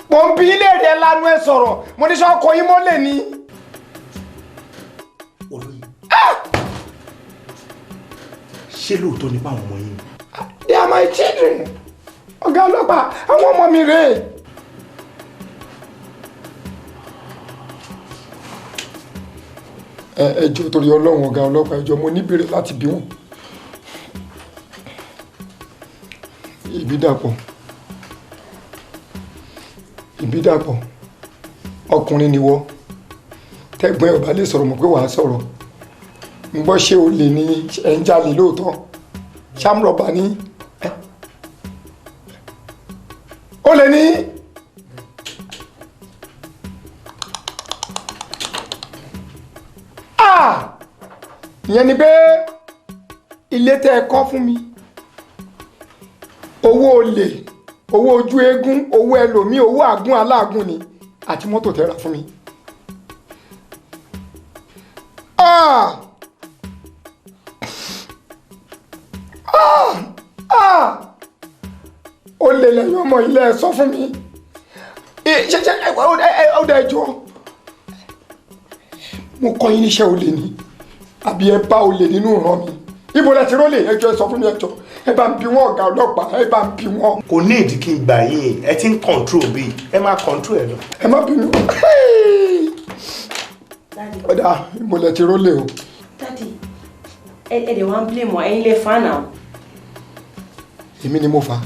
Mo ń bi ilé rẹ̀ lanu ẹ sọ̀rọ̀, mo ní sọ kó yín mólè ni. Olóyè, ṣé lóòótọ́ nípa àwọn ọmọ yín? They are my children. Ọ̀gá ọlọ́pàá, àwọn ọmọ mi rèé. Ẹ jọ̀ọ́, torí Ọlọ́run, ọ̀gá ọlọ́pàá, ẹ jọ̀ọ́, mo níbèrè láti bí wọn. Ìbídàpọ̀, Ìbídàpọ̀, ọkùnrin ni wọ́, tẹ́gbọ́n ẹ̀ ò bá lè sọ̀rọ̀, mọ̀ pé wàá sọ̀rọ̀. Ń gbọ́, ṣé o lè ní ẹ̀ ń jalè lóòótọ́? Ṣàmúrọ̀bà ní ó lè ní. Ìyẹn ni pé ilé tẹ́ ẹ kọ́ fún mi, owó olè, owó ojú eégún, owó ẹlòmíì, owó àgún aláàgún ni, àti mọ́tò tẹ́ ra fún mi. Ah! Ah! Ah! Ó lè lẹ́yìn ọmọ ilé ẹ sọ fún mi. Ṣe ṣe ó dẹ̀ jọ. Mo kọ́ yín níṣẹ́ olè ni, àbí ẹ bá olè nínú ìran mi? Ibo lẹ ti rólè? Ẹ jọ̀ọ́, ẹ sọ fún mi, ẹ jọ̀ọ́, ẹ bá ń bi wọ́n, ọ̀gá ọlọ́pàá, ẹ bá ń bi wọ́n. Kò ní ìdí kí n gbà yín, ẹ ti ń control bí ẹ máa control ẹ lọ. Ẹ má bínú. Ọ̀dà, ibo lẹ ti rólè o? Daddy, ẹ dẹ̀ wá ń blame wọn, ẹ̀yin lè fa náà. Èmi ni mo fà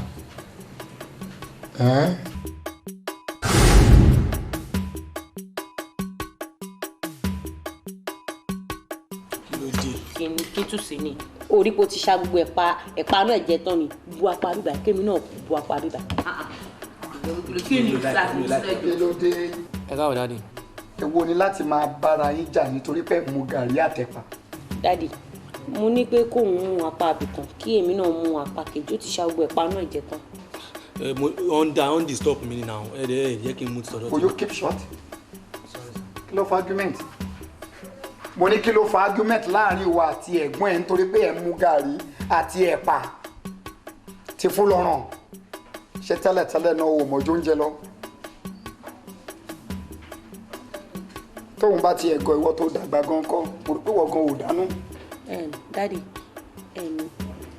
á. Kí tún sí ni orí kò ti ṣa gbogbo ẹ̀pà, ẹ̀pà náà jẹ tán ni. Bu apá bíbà, kémi náà bu apá bíbà. Kí ló dé? Ẹ káwọ, Daddy. Èwo ni láti máa bára yín jà nítorí pé mu gàrí àtẹ̀pà? Daddy, mo ní pé kóun mú apá abìkan, kí èmi náà mú apá kejì, ó ti ṣa gbogbo ẹ̀pà náà jẹ tán. Ẹ mo on disturb mi now, ẹ dẹ ẹ jẹ́ kí n mú ti tọ̀dọ̀. Will you keep short? Kí ló fa argument? Mo ní kí ló fa argument láàrin ìwọ àti ẹ̀gbọ́n ẹ̀ nítorí pé ẹ̀ ń mu gàrí àti ẹ̀pà ti fún lọ́rùn? Ṣé tẹ́lẹ̀tẹ́lẹ̀ náà ò mọ̀jú oúnjẹ lọ? Tóun bá ti ẹ̀gọ́, ìwọ tó dàgbà gan kọ́, mo rò pé ìwọ gan ò dánú. Daddy,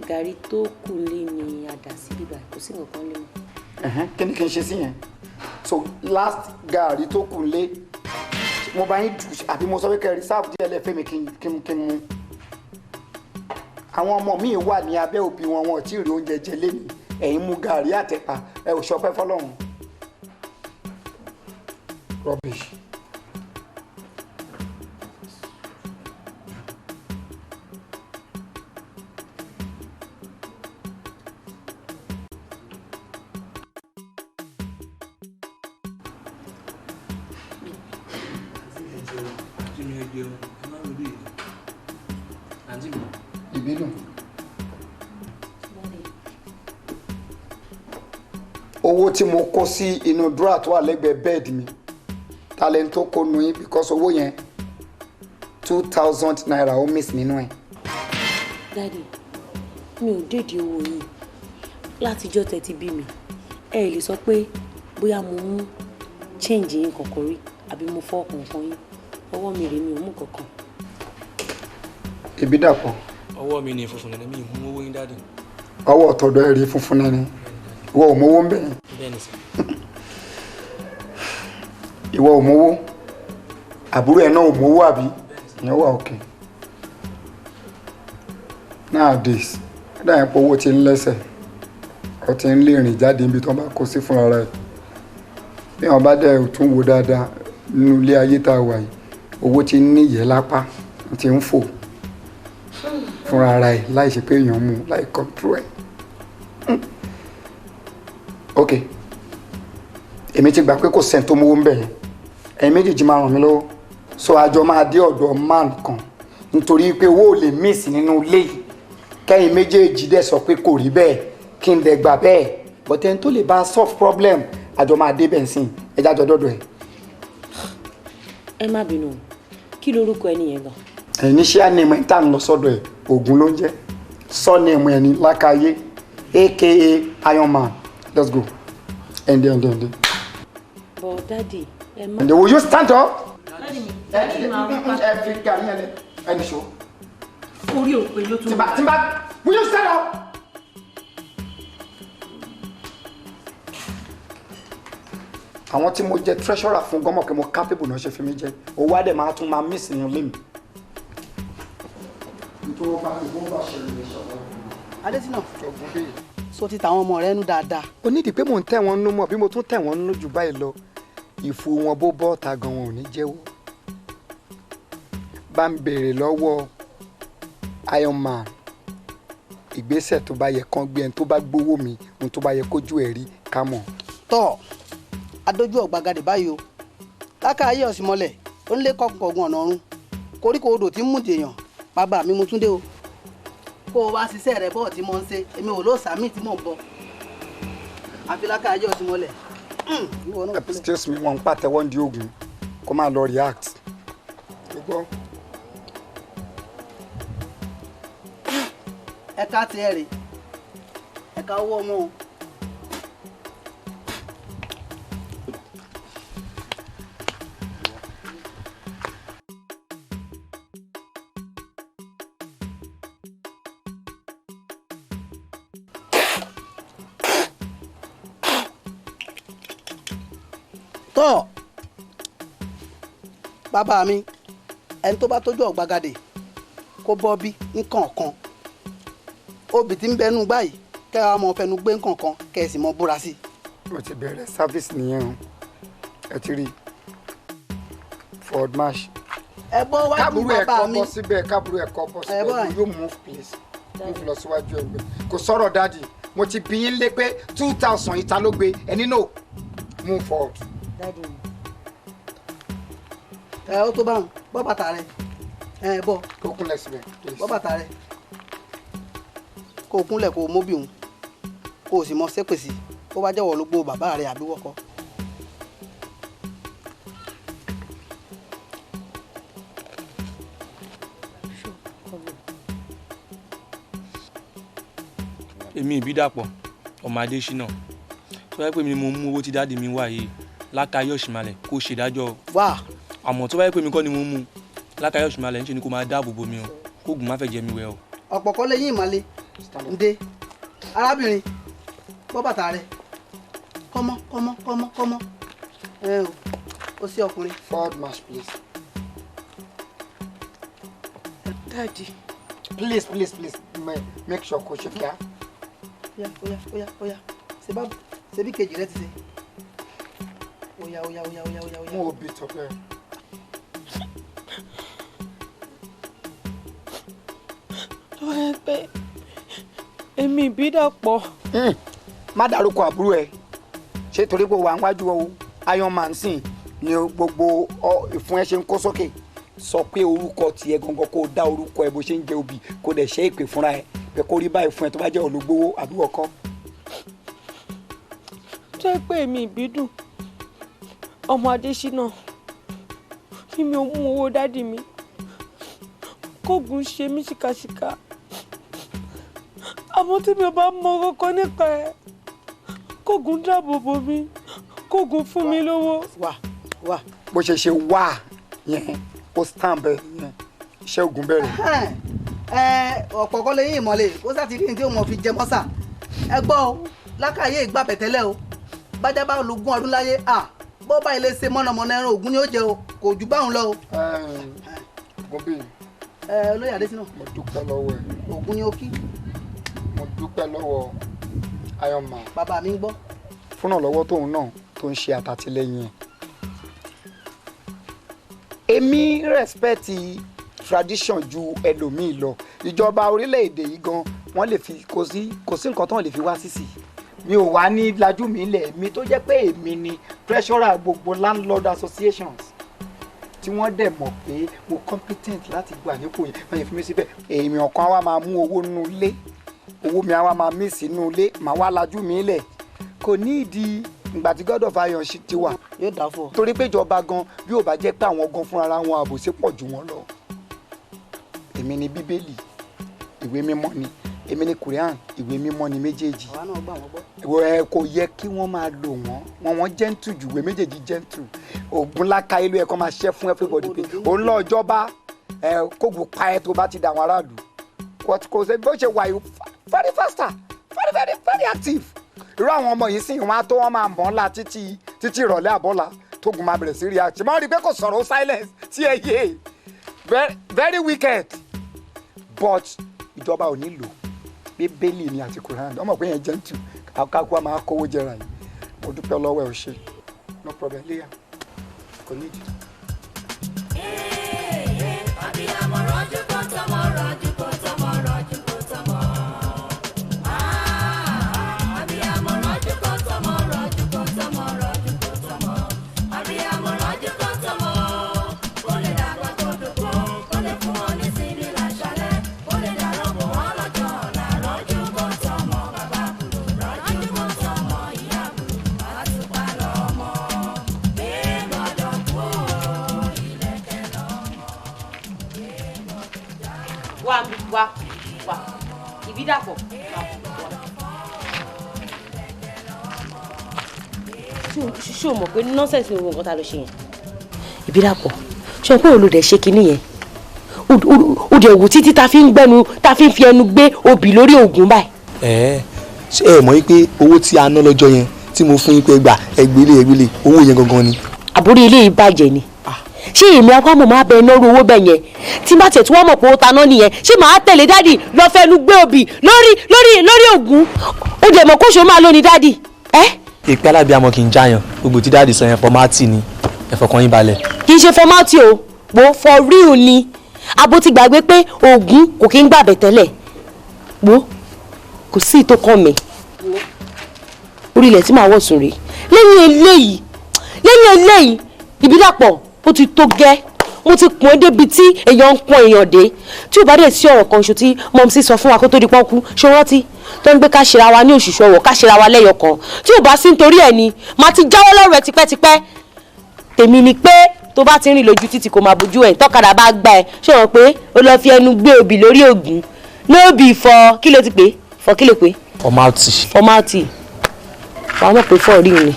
gàrí tó kù lé ní àdá sí bíbá. sí nǹkan kan lé mọ́. Kí ni kí n ṣe sí yẹn? So last gààrí tó kù lé mo bá yín dù àbí mo sọ pé kẹ́ reserve díẹ̀ lẹ́fẹ̀ẹ́ mi kí n mú. Àwọn ọmọ mi wà ní abẹ́ òbí wọn, wọn ò tí ì rí oúnjẹ jẹ lẹ́nu, ẹ̀yin mú gààrí àtẹ̀pà, ẹ ò ṣọpẹ́ fọlọ́run. Rubbish. Ìbínú. Owó tí mo kó sí inú dúrà tó wà lẹ́gbẹ̀ẹ́ bẹ́ẹ̀dì mi, talent tó kó nu yín, because owó yẹn 2,000 naira ó miss nínú ẹ̀. Daddy, mi ò dédìí owó yìí látijọ́ tẹ́ ti bí mi, ẹ lè sọ pé bóyá mo mú change yín kankan rí àbí mo fọ́ kankan yín, ọwọ́ mi rèé, mi ò mú kankan. Ìbídàpọ̀. Ọwọ́ mi ni funfun nẹ́nẹ́, mi ì mú owó yín daddy. Ọwọ́ ọ̀tọ̀dọ̀ ẹ̀ rí funfun nẹ́nẹ́, ìwọ ò mówó ń bẹ̀ yẹn. Bẹ́ẹ̀ni sir. Ìwọ ò mówó, àbúrò ẹ̀ náà ò mówó àbí? Ìyẹn wà òkè. Nowadays, dáhùn pé owó ti ń lẹ́sẹ̀, ó ti ń lè rìn jáde níbi tí wọ́n bá kó sí fúnra rẹ̀. Bí wọ́n bá dẹ̀ tún wo dáadáa nínú ilé ayé tá a wà yìí, owó ti ń níyẹ̀ lápá, ó ti ń fò fúnra ara ẹ̀ láì ṣe pé èèyàn mú láì control ẹ̀. Ok, èmi ti gbà pé kò sẹ́ni tó mówó ń bẹ̀ yẹn, ẹ̀yin méjèèjì máa ràn mí lọ́wọ́, so àjọ máa dé ọ̀dọ̀ man kan nítorí pé owó ò lè miss nínú ilé yìí, kẹ́yìn méjèèjì dẹ̀ sọ pé kò rí bẹ́ẹ̀ kí n dẹ̀ gbà bẹ́ẹ̀, but ẹni tó lè bá solve problem àjọ máa dé bẹ́ẹ̀ sìn, ẹ jájọ dọ́dọ̀ ẹ̀. Ẹ má bínú, kí lorúkọ ẹni yẹn gan? Ẹ̀yin ní ṣé ànímọ̀ ẹ̀ tá à ń lọ sọ́dọ̀ ẹ̀, Ògún ló ń jẹ́, sọ́ọ̀nìmù ẹ̀ ní Lákàyé aka Iron Man. Let's go. Ẹ̀ǹdẹ̀ ẹ̀ǹdẹ̀ ẹ̀ǹdẹ̀. But daddy, ẹ má. Ẹ̀ǹdẹ̀, will you stand up? Daddy mi, daddy mi máa ń pa. Ẹ fi gàrí ẹ lẹ, ẹni ṣó. Orí òpè ló tún. Tìǹbà tìǹbà, will you stand up? Àwọn tí mo jẹ treasurer fún gọ́mọ̀ pé mo capable náà ṣe fi mí jẹ, owó á dẹ̀ máa tún máa miss nínú ilé mi. Adésínà, so ti tàwọn ọmọ rẹ nú dáadáa. Ó nídìí pé mò ń tẹ̀ wọ́n nú mọ̀, bí mo tún tẹ̀ wọ́n nú jù báyìí lọ, ìfò wọn bó bọ́ ọ̀tá gan wọn ò ní jẹ́wọ́. Bá ń béèrè lọ́wọ́ Iron Man, ìgbésẹ̀ tó bá yẹ kán gbé, ẹni tó bá gbowó mi, ohun tó bá yẹ kójú ẹ̀ rí ká mọ̀. Tọ́ adójú ọ̀gbagadè báyìí o, Lákàáyé ọ̀sìnmọ́lẹ̀ ó ń lé kọkùnkọ̀gùn ọ̀nà ọ̀run, koríko odò tí ń mú dèèyàn, bàbá mi mo tún dé o. Kó o wá ṣiṣẹ́ rẹ bọ́ọ̀ tí mo ń ṣe, èmi ò lóòsà míì tí mò ń bọ̀, àfi Lákàáyé ọ̀sìnmọ́lẹ̀. Excuse me, wọn ń pàtẹ́wọ́ ní ogun kó máa lọ react. Ẹ̀ka tiẹ̀ rè, ẹ̀ka owó ọmọ o. Tọ́ bàbá mi, ẹni tó bá tójú ọ̀gbagadè kó bọ́ bí nǹkankan, obì tí ń bẹnu báyìí kẹ́ ẹ mọ fẹnu gbé nǹkankan kẹ́ ẹ sì mọ búra sí. Mo ti bẹ̀rẹ̀ service nìyẹn o, ẹ ti rí forward march. Ẹ bọ́ wájú bàbá mi. Kábúrú ẹ̀ kọ́ bọ́ síbẹ̀, kábúrú ẹ̀ kọ́ bọ́ síbẹ̀, you move please, move lọ síwájú ẹgbẹ́. Kò sọ̀rọ̀ dáàdì, mo ti bí yín lé pé 2,000 ìta ló gbé, ẹni no, move forward. Ẹ ó tó báwọn, bọ́ bàtà rẹ, ẹ bọ́. Kó kúnlẹ̀ síbẹ̀. Bọ́ bàtà rẹ, kó o kúnlẹ̀ kó o móbì òun, kó o sì mọ sépè sí, kó bá jẹ́wọ́ ló gbó bàbá rẹ àbí wọ́kọ́. Èmi Ìbídàpọ̀ ọmọ Adésínà, tó bá yẹ pé mi ni mo mú owó tí dáàdì mi wá yìí, Lákàáyé Ọ̀ṣìnmalẹ̀ kó ṣèdájọ́. Wá. Àmọ́ tó bá yẹ pé mi kọ́ ni mo mú, Lákàáyé Ọ̀ṣìnmalẹ̀ ń ṣe ni kó máa dáàbò bo mi o, kóògùn má fẹ́ jẹ mi wẹ̀ o. Ọ̀pọ̀ kọ́ lẹ́yìn ìmọ̀le ǹdẹ arábìnrin, Bọ́ bàtà rẹ. Kọ́mọ́ kọ́mọ́ kọ́mọ́ kọ́mọ́. Ẹ o, ó sí ọkùnrin. Forward march please. Daddy. Please please please make sure kò ṣe kíá. Oya oya oya oya ṣe bí kejì rẹ ti ṣe. Oya oya oya oya oya oya. Mo ò bí tọpẹ. Tó bá yẹ pé èmi Ìbídàpọ̀. Má dárúkọ àbúrò ẹ, ṣé torí pé wà níwájú o Iron Man sìn ni gbogbo ìfun ẹ ṣe ń kó sókè. Sọ pé orúkọ tiẹ̀ gangan, kó o dá orúkọ ẹ bó ṣe ń jẹ obì, kó o dẹ̀ ṣe ìpè fúnra ẹ pé kó rí báyìí fún ẹ tó bá jẹ́ olùgbowó àbí ọkọ. Tó yẹ pé èmi Ìbídùn ọmọ Adéṣínà ni mi ò mú owó dádì mi, kóògùn ṣe mí ṣìkàṣìkà, àmọ́ tí mi ò bá mọ kọ́kọ́ nípa ẹ̀, kóògùn dáàbò bò mí, kóògùn fún mi lówó. Wà wà. Bó ṣe ṣe wà yẹn, ó stamp ẹ yẹn, iṣẹ́ ògùn bẹ̀rẹ̀. Ẹ ọ̀pọ̀ kọ́ lẹ́yìn ìmọ̀lẹ̀ kó sá ti rí ní tí ó mọ̀ fi jẹ mọ́sà. Ẹ gbọ́ o, lákàyè ìgbà pẹ̀tẹ́lẹ̀ o, bájá bá lógún ọdún láyé, à bó bá ilé ṣe mọ̀nàmọ́ná ẹran ògún ni ó jẹ o, kò jù báwọn lọ o. Ògùn bíi. Ẹ olóyè Adésínà. Mo dúpẹ́ lọ́wọ́ ẹ. Ògún ni ó kí. Mo dúpẹ́ lọ́wọ́ Iron Man. Bàbá mi ń gbọ́. Fúnà lọ́wọ́ tóun náà tó ń ṣe àtàtìlẹ́yìn ẹ̀. Èmi respect tradition ju ẹlòmíì lọ. Ìjọba orílẹ̀-èdè yìí gan wọ́n lè fi kò sí nǹkan tán lè fi wá sísì. Mi ò wá ní lajú mi lẹ̀ mi tó jẹ́ pé èmi ni treasurer gbogbo landlord associations tí wọ́n dẹ̀ mọ̀ pé mo competent láti gbà nípò yẹn, wọ́n yẹn fi mí síbẹ̀. Èmi ọ̀kan á wá máa mú owó nínú ilé, owó mi á wá máa mí sínú ilé, màá wá lajú mi lẹ̀. Kò ní ìdí ìgbà tí God of Iron ti wà. Yóò dà fún ọ. Torí pé ìjọba gan bí ò bá jẹ́ pé àwọn gan fúnra wọn àbòsí pọ̀ jù wọ́n lọ. Èmi ni Bíbélì, ìwé mímọ́ ni. Èmi ni Quran, ìwé mímọ́ ni méjèèjì. Àwa náà gbà wọ́n gbọ́. Ẹ kò yẹ kí wọ́n máa lò wọ́n. Wọ́n gentle jù, ìwé méjèèjì gentle. Ògùn láka ìlú ẹ̀ kan máa ṣẹ́ fún everybody pé òun lọ ìjọba ẹ kógun pa ẹ tó bá ti dà àwọn aráàlú. Kò sí bó ṣe wà yìí, very faster, very very very active. Irú àwọn ọmọ yìí sì wọ́n á tó wọ́n máa mọ̀ ọ́n la títí títí ìrọ̀lẹ́ àbọ̀là tógun máa bẹ̀rẹ̀ sí react. Máa rí i pé kò sọ̀rọ̀ silence tí ẹ yé, very wicked, but ìjọba ò ní lò. Bíbélì ni àti Quran, ọmọ pé yẹn gentle, kákó a máa kówó jẹra yìí. Mo dúpẹ́ lọ́wọ́ ẹ, ò ṣe, no problem, léyà kò ní ìdí. Abiyamọ rọjú kó tọmọ, rọjú kó tọmọ, rọjú kó tọmọ. Abiyamọ rọjú kó tọmọ, rọjú kó tọmọ, rọjú kó tọmọ. Abiyamọ rọjú kó tọmọ, kó lè dàgbà kó dògbò, kó lè fún wọn ní sinmi láṣálẹ́, kó lè dàrọ́ bò wọ́n lọ́jọ́ ọ̀la. Rọjú kó tọmọ, bàbá kúrò, rọjú kó tọmọ, ìyá kúrò, àtùpà lọ́mọ. Bí gbọ́dọ̀ kú o, ilẹ̀kẹ̀ lọ́mọ. Wá wá wá, Ìbídàpọ̀ wá wá. Ṣé o mọ̀ pé nonsense ni gbogbo nǹkan tá a lọ ṣe yẹn? Ìbídàpọ̀, ṣé o pé olùdẹ̀ ṣe kinní yẹn? O dẹ̀ wò títí ta fi ń gbẹ́nu, ta fi ń fi ẹnu gbé obì lórí ògùn báyìí. Ẹ ṣé ẹ mọ̀ wípé owó tí a ná lọ́jọ́ yẹn tí mo fún yín pé gbà ẹgbẹ́lé ẹgbẹ́lé owó yẹn gangan ni. Àbórí ilé yìí bàjẹ́ ni. Ṣé èmi akwámọ̀ máa bẹ iná ru owó bẹ́ẹ̀ yẹn? Tí bá tẹ̀ tí wọ́n mọ̀ pé ó taná nìyẹn, ṣé màá tẹ̀lé dádì lọ fẹnu gbé obì lórí lórí lórí ògùn? Ó dẹ̀ mọ̀ kóṣó máa lóni dádì. Ẹ́ Ìpè alábíàmọ kì í jáyàn, gbogbo tí dáàdì sọ yẹn fọmátì ni, ẹ fọkàn yín balẹ̀. Kì í ṣe fọmátì o, wo for real ni. Abo ti gbàgbé pé ògùn kò kí ń gbàbẹ̀ tẹ́lẹ̀. Wo kò sí ìtò kan mi. Orí ilẹ̀ tí màá wọ̀ sùn rèé. Lẹ́yìn eléyìí, lẹ́yìn eléyìí, Ìbídàpọ̀ ó ti tó gẹ́. Mo ti pọ́n débi tí èèyàn ń pọ́n èèyàn dé. Tí ò bá dẹ̀ sí ọ̀rọ̀ kan ṣo tí mọ̀mísí sọ fún wa kó tó di pọ́nkú, ṣó rántí tó ń gbé ká ṣera wa ní òṣùṣù ọwọ̀, ká ṣera wa lẹ́yọ kan. Tí ò bá sí nítorí ẹ̀ ni màá ti jáwọ́ lọ́rọ̀ ẹ̀ tipẹ́tipẹ́. Tèmi ni pé tó bá ti rìn lójú títì kò máa bójú ẹ̀, tọ́kadà bá gbá ẹ, ṣé wọ́n pé ó lọ fi ẹnu gbé obì lórí ògùn? Nóòbì fọ kí ló ti pè? Fọ kí ló pè? Fọmátì. Fọmátì. Wàá mọ̀ pé fọ́ rí ni.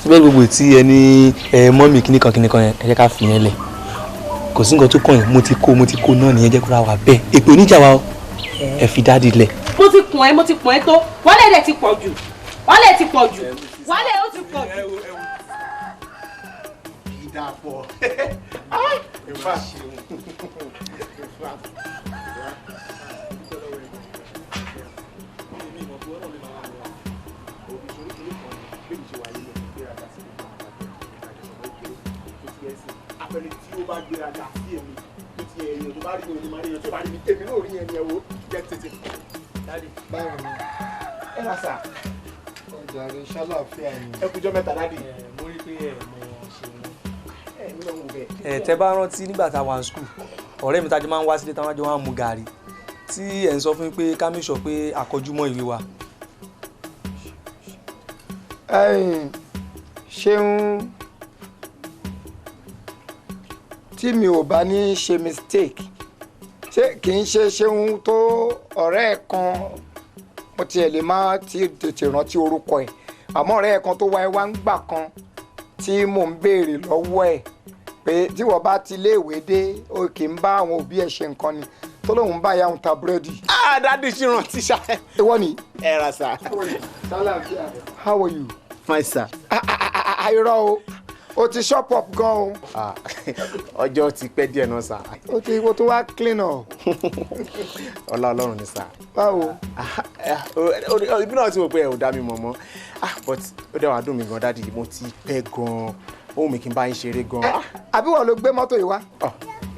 Síbẹ̀ gbogbo tí ẹ ní ẹ mọ́mì kíníkan kíníkan yẹn, ẹ jẹ́ ká fi yẹn lẹ̀. Kò sí nǹkan tó kàn yín, mo ti kó náà nìyẹn, jẹ́ kó ra wà bẹ́ẹ̀. Èpè oníjà wa o, ẹ fi dáàdì lẹ̀. Mo ti kùn ẹ́, mo ti kùn ẹ́ tó, wọ́n lẹ́dẹ̀ ti pọ̀ jù. Wàhálà ti pọ̀ jù. Wàhálà ó ti pọ̀ jù. Ìdàpọ̀. In fact, in fact. Abẹ́ni tí ó bá gbéraga sí èmi tó ti èèyàn tó bá rí mi ò ní máa rí èèyàn tó bá rí mi èmi náà rí ẹni ẹ wo jẹ́ tètè. Báwo ni? Ẹ rà sà. Ọjà rẹ ṣàlàáfíà ni. Ẹ kújọ́ mẹ́ta dádì. Mo rí pé ẹ mọ ṣe wọn. Ẹ mi náà ń wò bẹ́ẹ̀. Ẹ tẹ́ bá rántí nígbà tá a wà ní school, ọ̀rẹ́ mi tájọ máa ń wá sílé táwọn àjọ máa ń mu gàrí tí ẹ̀ ń sọ fún mi pé ká make sure pé àkọjúmọ́ ìwé wa. Ẹ̀yin ṣeun, tí mi ò bá ní ṣe mistake, ṣé kì í ṣe ṣeun tó ọ̀rẹ́ ẹ̀ kan, mo tiẹ̀ lè má ti tètè rántí orúkọ ẹ̀, àmọ́ ọ̀rẹ́ ẹ̀ kan tó wá ẹ wá ń gbà kan tí mò ń béèrè lọ́wọ́ ẹ̀ pé tí wọ́n bá ti léèwé dé o kì í bá àwọn òbí ẹ̀ ṣe nǹkan ni, tó lóun bá ìyá òun ta búrẹ́dì. Ah, dádì ṣì rántí ṣá. Ìwọ ni. Ẹ rà sà. How are you? Fine sir. Irọ́ o, o ti shop up gan o. Ọjọ́ ti pẹ́ díẹ̀ náà sà. O ti wo tó wá clean up. Ọlá Ọlọ́run ni sà. Báwo? Ibi náà ti wò pé ẹ ò dá mi mọ̀ mọ́. Ah, but ó dẹ̀ wá dùn mí gan dádì, mo ti pẹ́ gan. Ohun mi kì í bá yín ṣeré gan. Àbí wọ́n ló gbé mọ́tò yìí wá?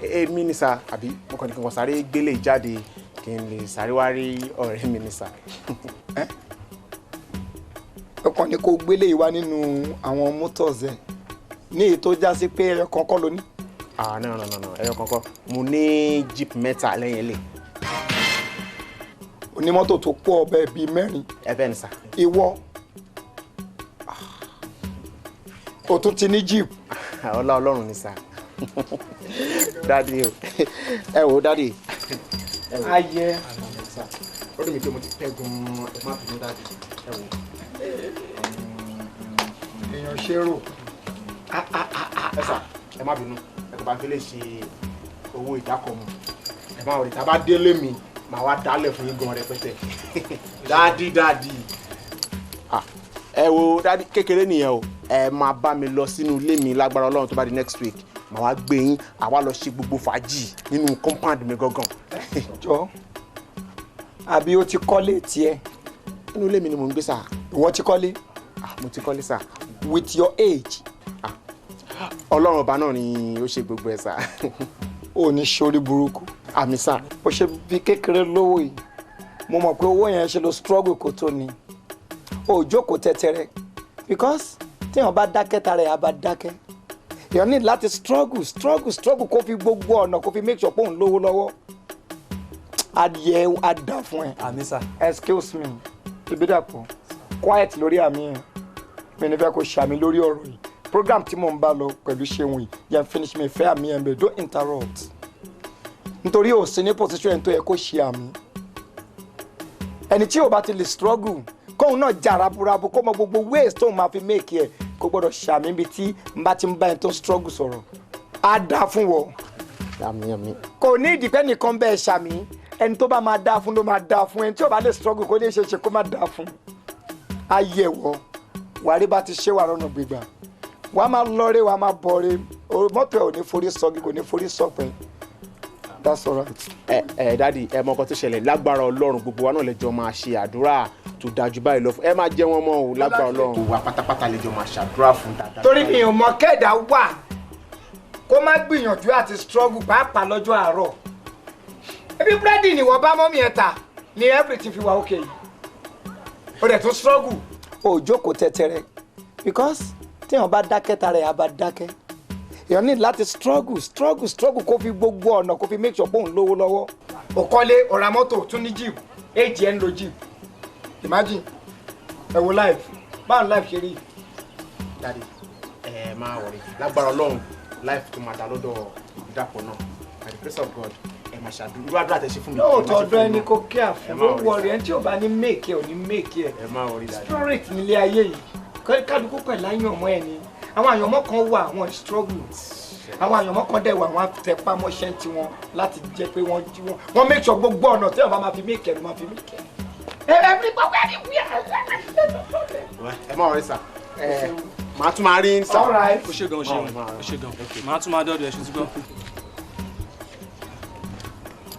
Èmi ni sà, àbí mo kàn ní kí n kàn sáré gbélé jáde kí n lè sáré wá rí ọ̀rẹ́ mi ni sà. Ó kàn ní kó gbélé yìí wá nínú àwọn motors ẹ̀ ní èyí tó já sí pé ẹyọ kankan ló ní. Ah, no no no no, ẹyọ kankan, mo ní jeep mẹ́ta lẹ́yìn ilé. Onímọ́tò tó pọ̀ ọbẹ̀ bíi mẹ́rin. Ẹ bẹ́ẹ̀ ni sà. Ìwọ o tún ti ní jeep. Ọlá Ọlọ́run ni sà. Dádì o, ẹ wò ó dádì. Ayẹ. Ó dùn mí pé mo ti pẹ́ gan-an, ẹ má bínú dádì, ẹ wò ó. Èèyàn ṣe rò. Ẹ sà, ẹ má bínú, ẹ kò bá fi lè ṣe owó ìdákọ̀mù. Ẹ má wọlé, tá a bá délé mi, màá wá dálẹ̀ fún yín gan rẹpẹtẹ. Dádì dádì. Ẹ wo dádì, kékeré nìyẹn o. Ẹ máa bá mi lọ sínú ilé mi lágbára Ọlọ́run tó bá di next week. Màá wá gbé yín, àwa lọ ṣe gbogbo fàájì nínú compound mi gangan. Jọ, àbí o ti kọ́lé tiẹ̀? Inú ilé mi ni mò ń gbé sà. Ìwọ ti kọ́lé? Mo ti kọ́lé sà. With your age? Ọlọ́run ọba náà ni ó ṣe gbogbo ẹ̀ sà. O ní sórí burúkú. Àmì sà. O ṣe bí kékeré lówó yìí. Mo mọ̀ pé owó yẹn ṣe lo struggle kò tó ni. O jókòó tẹ́tẹ́rẹ́ because téèyàn bá dákẹ́ tara ẹ̀ á bá dákẹ́. Èèyàn ní láti struggle struggle struggle kó fi gbogbo ọ̀nà kó fi make sure pé òun lówó lọ́wọ́. Adìyẹ á dà fún ẹ. Àmì sà. Excuse me, Ìbídàpọ̀, quiet lórí àmì yẹn. Mi ní fẹ́ kó ṣàmì lórí ọ̀rọ̀ yìí. Program tí mò ń bá lọ pẹ̀lú Ṣeun yìí, yẹn finish mi fẹ́ àmì yẹn bẹ́ẹ̀, don't interrupt. Nítorí ò sí ní position ẹni tó yẹ kó ṣe àmì. Ẹni tí ò bá ti lè struggle, kóun náà jà raburabu kó mọ gbogbo ways tóun máa fi make ẹ̀, kó gbọ́dọ̀ ṣàmì ibi tí n bá ti ń bá ẹni tó ń struggle sọ̀rọ̀. Á dáa fún wọ. Àmì àmì. Kò ní ìdìpẹ́ nìkan bẹ́ẹ̀ ṣàmì, ẹni tó bá máa dáa fún ló máa dáa fún, ẹni tí ò bá lè struggle kó lè ṣe é ṣe kó má dáa fún. Ayé wọ, wàrí bá ti ṣé wà lọ́nà gbígbà. Wàá máa lọ́rẹ́, wàá máa bọ̀rẹ́, mọ́tò ẹ̀ ò ní forí sọ́gi, kò ní forí sọ̀pẹ́. That's all right. Ẹ ẹ dádì, ẹ mọ nǹkan tó ṣẹlẹ̀, lágbára Ọlọ́run gbogbo wa náà lè jọ máa ṣe àdúrà tó dájú báyìí lọ fún ẹ, máa jẹ́ wọn mọ́ o lágbára Ọlọ́run. Wa pátápátá lè jọ máa ṣàdúrà fún dáadáa. Torí mi ò mọ kẹ́ẹ̀dá wà kó má gbìyànjú àti struggle pàápàá lọ́jọ́ àárọ̀. Ebi búrẹ́dì ni wọ́n bá mọ́mí ẹ̀ ta ni everything fi wà okay yìí. O dẹ̀ tún struggle. O jókòó tẹ́tẹ́rẹ́ because téèyàn bá dákẹ́ tara ẹ̀ á bá dákẹ́. Èèyàn ní láti struggle struggle struggle kó fi gbogbo ọ̀nà kó fi make sure pé òun lówó lọ́wọ́. O kọ́lé, o ra mọ́tò, tún ní jeep, age ẹ̀ ń lo jeep. Imagine, ẹ wo life, báwo life ṣe rí? Dádì, ẹ máa wọrí, lágbára Ọlọ́run life tó máa dá lọ́dọ̀ Ìbídàpọ̀ náà, by the grace of God, ẹ máa ṣàdúrà irú àdúrà tẹ ṣe fún mi. Lóòótọ́ ọ̀dọ́ ẹni kò kí àfún ló wọrí, ẹni tí ò bá ní make ẹ ò ní make ẹ. Ẹ má wọrí dádì. Spirit nílé ayé yìí, kálukú pẹ̀lú àyànmọ́ ẹ ni. Àwọn àyànmọ́ kan wà, wọ́n struggle. Àwọn àyànmọ́ kan dẹ̀ wà, wọ́n tẹpá mọ́ṣẹ́ tiwọn láti jẹ́ pé wọ́n jí wọn. Wọ́n make sure gbogbo ọ̀nà tí wọ́n bá máa fi make ẹ ló máa fi make ẹ. Everybody, we are. Ẹ má worry sir. Ẹ màá tún máa rí yín sir. All right. Ó ṣe gan, ó ṣe gan, ó ṣe gan. Màá tún máa dọ́dọ̀ ẹ̀ ṣe ti gbọ́.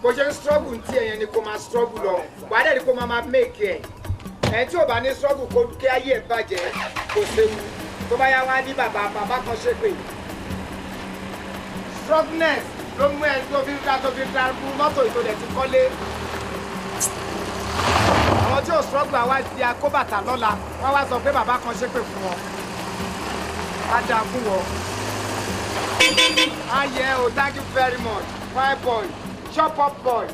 Bó ṣe ń struggle tí ẹ̀yẹn ni kò máa struggle lọ, wà á dẹ̀ ni kò máa máa make ẹ̀. Ẹ̀ tí ò bá ní struggle kó kí ayé ẹ̀ bàjẹ́ kò séwu. Tó bá yá wá ní bàbá bàbá kan ṣépè. Struggleness ló mú ẹ tó fi ra mọ́tò ìtòlẹ̀ ti kọ́lé. Àwọn tí ò struggle àwa di akóbàtà lọ́la, wọ́n wá sọ pé bàbá kan ṣépè fún wọn. Á dáa fún wọn. Ayẹ o, thank you very much. Fine boy, chop up boy.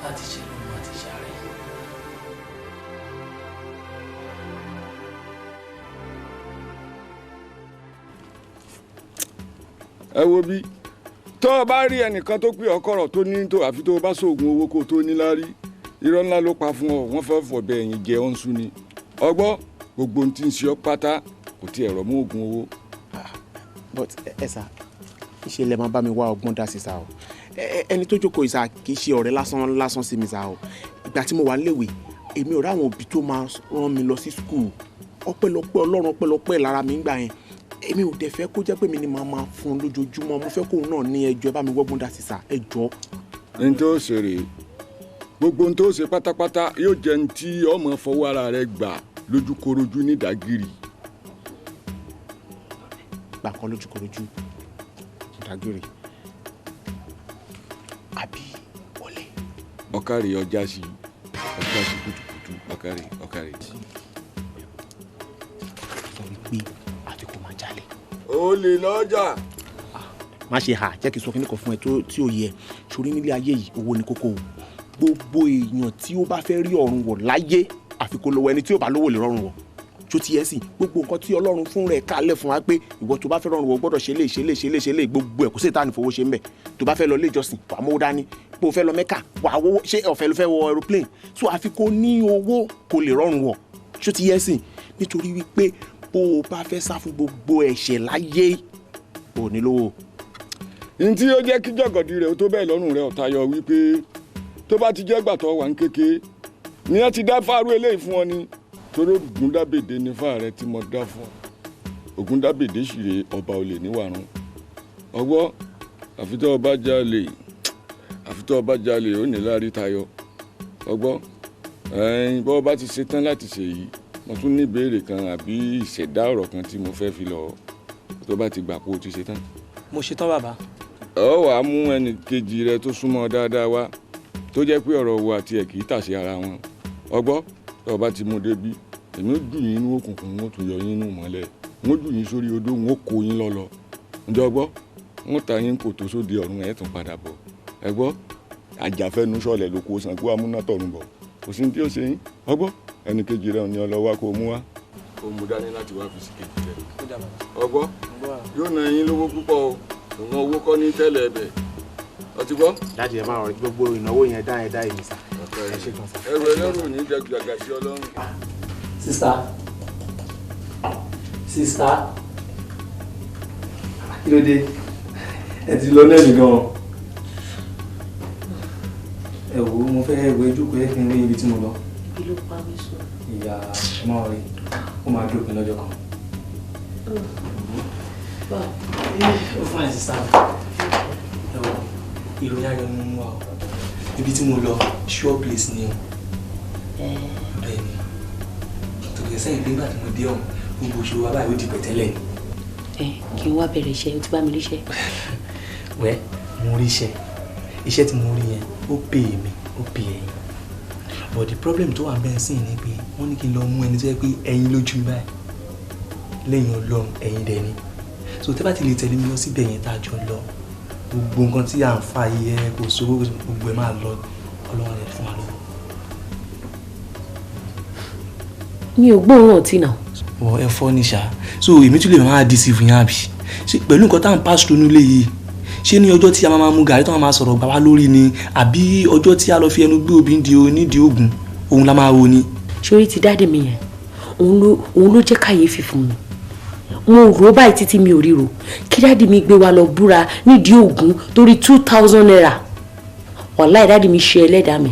Láti ṣe ló máa ti ṣàárẹ̀. Ẹ wo bí tó o bá rí ẹnìkan tó pè ọkọ̀rọ̀ tó ní tó àfi tó o bá sóògùn owó kó o tó ní lárí, irọ́ ńlá ló pa fún ọ. Wọ́n fẹ́ fọ̀bẹ ẹ̀yìn jẹ ọ́n sún ni. Ọgbọ́ gbogbo ohun tí ń ṣe ọ́ pátá kò tiẹ̀ rọ̀ mọ́ oògùn owó. But ẹ sà, ṣe lè máa bá mi wá ọgbọ́n dá sí sá o. Ẹni tó jókòó ìsà kì í ṣe ọ̀rẹ́ lásán lásán sí mi sá o. Ìgbà tí mo wà níléèwé, èmi ò ráwọn òbí tó máa rán mi lọ sí school. Ọpẹ́lọpẹ́ Ọlọ́run, ọpẹ́lọpẹ́ lára mi ń gbà yẹn. Èmi ò dẹ̀ fẹ́ kó jẹ́ pé mi ni màá máa fún un lójoojúmọ́. Mo fẹ́ kóun náà ní ẹjọ́, ẹ bá mi wọ́gbọ́n dá sí sá, ẹjọ́. N tó ṣe rèé, gbogbo n tó ṣe pátápátá yóò jẹ́ n tí ọmọ fọwọ́ ara rẹ gbà lójúkorojú nídàgìrì. Gbà kan lójúkorojú nídàgìrì àbí wọlé. Ọ̀kàrè ọjà sí ọjà sí kùtùkùtù, ọ̀kàrè ọ̀kàrè. Sọ wípé àfi kò máa jalè. Ó lè lọ́jà. Má ṣe hà, jẹ́ kí n sọ kíní kan fún ẹ tí ó yẹ sórí nílé ayé yìí. Owó ni kókó o. Gbogbo èèyàn tí ó bá fẹ́ rí ọ̀run wọ̀ láyé, àfi kó lówó. Ẹni tí ó bá lówó lè rọrùn wọ̀ tó ti yẹ sí. Gbogbo nǹkan tí Ọlọ́run fún rẹ̀ kálẹ̀ fún wa pé ìwọ tó bá fẹ́ rọrùn wọ̀ gbọ́dọ̀ ṣe lè ṣe lè ṣe lè ṣe lè, gbogbo ẹ̀ kò sí ìta ní fowó ṣe ń bẹ̀. Tó bá fẹ́ lọ ilé ìjọsìn, wà á mówó dání. Bó o fẹ́ lọ Mẹ́kà, wà á wówó. Ṣé ọ̀fẹ́ ló fẹ́ wọ aeroplane? So àfi kó ní owó kó lè rọrùn wọ̀ tó ti yẹ sí. Nítorí wípé bó o bá fẹ́ sá fún gbogbo ẹ̀ṣẹ̀ láyé, ò ní lówó. N tí ó jẹ́ kí jọ̀gọ̀dì rẹ̀ ó tó bẹ́ẹ̀ lọ́rùn rẹ̀ ọ̀tayọ̀ wípé tó bá ti jẹ́ gbàtọ̀ wà ń kéke ni wọ́n ti dá fáárú eléyìí fún ọ ni. Torí Ògúndábèdé ni fáà rẹ tí mo dá fún ọ. Ògúndábèdé sì rè ọba olè níwàrún. Ọgbọ́ àfi tó ọba jalè, àfi tó ọba jalè ó ní lárí tayọ. Ọgbọ́ ẹ̀yin bọ́ ọba ti ṣe tán láti ṣe yìí, mo tún ní ìbéèrè kan àbí ìṣẹ̀dá ọ̀rọ̀ kan tí mo fẹ́ fi lọ. Tó bá ti gbà pé o ti ṣe tán. Mo ṣe tán bàbá. Ọ wàá mú ẹnì kejì rẹ tó súnmọ́ dáadáa wá, tó jẹ́ pé ọ̀rọ̀ wo àti ẹ̀ kì í tàsé ara wọn. Ọgbọ́ tó o bá ti mú débi, èmi ó jù yín inú òkùnkùn, wọn ó tún yọ yín inú mọ́lẹ̀, wọn ó jù yín sórí odó, wọn ó kó yín lọ́lọ́. Ǹjẹ́ ọgbọ́ wọn ta yín kò tó sóde ọ̀run, ẹ̀ tún padà bọ̀. Ẹ gbọ́ àjàfẹ́nu sọ̀lẹ̀ ló kó Ṣàngó amúnátọ̀run bọ̀, kò sí ní tí ó ṣe yín. Ọgbọ́ ẹnì kejì rẹ ní ọlọ́wà kó mú wá, kó mú dání láti wá fi sí kejì rẹ. Ọgbọ́ yóò ná yín lówó púpọ̀ o, ìwọ̀n owó kọ́ ní tẹ́lẹ̀ ẹbẹ̀. Ọtí gbọ́. Dáàdi, ẹ máa rọ gbogbo ìnáwó yẹn dá ẹ dá èmi sá. Ẹ ṣe gan sá. Ẹrù ẹlẹ́rù ní jẹ́ gbàgbà sí Ọlọ́run. Sista, sista, kí ló dé? Ẹ ti lọ lẹ́nu gan-an. Ẹ wò ó, mo fẹ́ wo ojú kò yẹ kí n rí ibi tí mo lọ. Ibi ló pa mí sùn. Ìyá ẹ máa rí, ó máa dópin lọ́jọ́ kan. Ó fún àìsí sáà. Ẹ wò, ìròyìn ayọ̀ ni mo mú wá o. Ibi tí mo lọ, sure place ni o. Bẹ́ẹ̀ ni. Tòkè sẹ́yìn pé nígbà tí mo dé ọ̀hún, gbogbo òṣèré wa báyìí ó di pẹ̀tẹ́lẹ̀. Ẹ kí n wá bẹ̀rẹ̀ iṣẹ́, o ti bá mi ríṣẹ́. Wẹ́, mo rí iṣẹ́. Iṣẹ́ tí mo rí yẹn, ó pè mí, ó pè ẹ̀yin. But the problem tó wà bẹ́ẹ̀ sì ni pé wọ́n ní kí n lọ mú ẹni tó yẹ pé ẹ̀yin lójú mi báyìí. Lẹ́yìn Ọlọ́run, ẹ̀yin dẹ̀ ni. So tẹ́ bá ti lè tẹ̀lé mi lọ síbẹ̀ yẹn tá a jọ lọ, gbogbo nǹkan tí à ń fa yìí ẹ kò sówó gbogbo ẹ máa lọ, Ọlọ́run rẹ̀ fún wa lọ́wọ́. Mi ò gbóòórùn ọtí náà. Wọ ẹ fọ́ ní ṣá. So èmi tún lè máa deceive yín àbí? Ṣé pẹ̀lú nǹkan tá à ń pass through nílé yìí, ṣé ní ọjọ́ tí a máa mu gàrí tó máa sọ̀rọ̀ gbà wá lórí ni, àbí ọjọ́ tí a lọ fi ẹnu gbé obì di onídìí ògùn òun la máa wo ni? Sórí ti dáàdì mi yẹn, òun ló jẹ́ kàyéfì fún mi. Mo rò ó báyìí títí mi ò ríro. Kí daddy mi gbé wa lọ búra nídìí Ògún torí 2000 naira. Wàláì daddy mi ṣe ẹlẹ́dàá mi.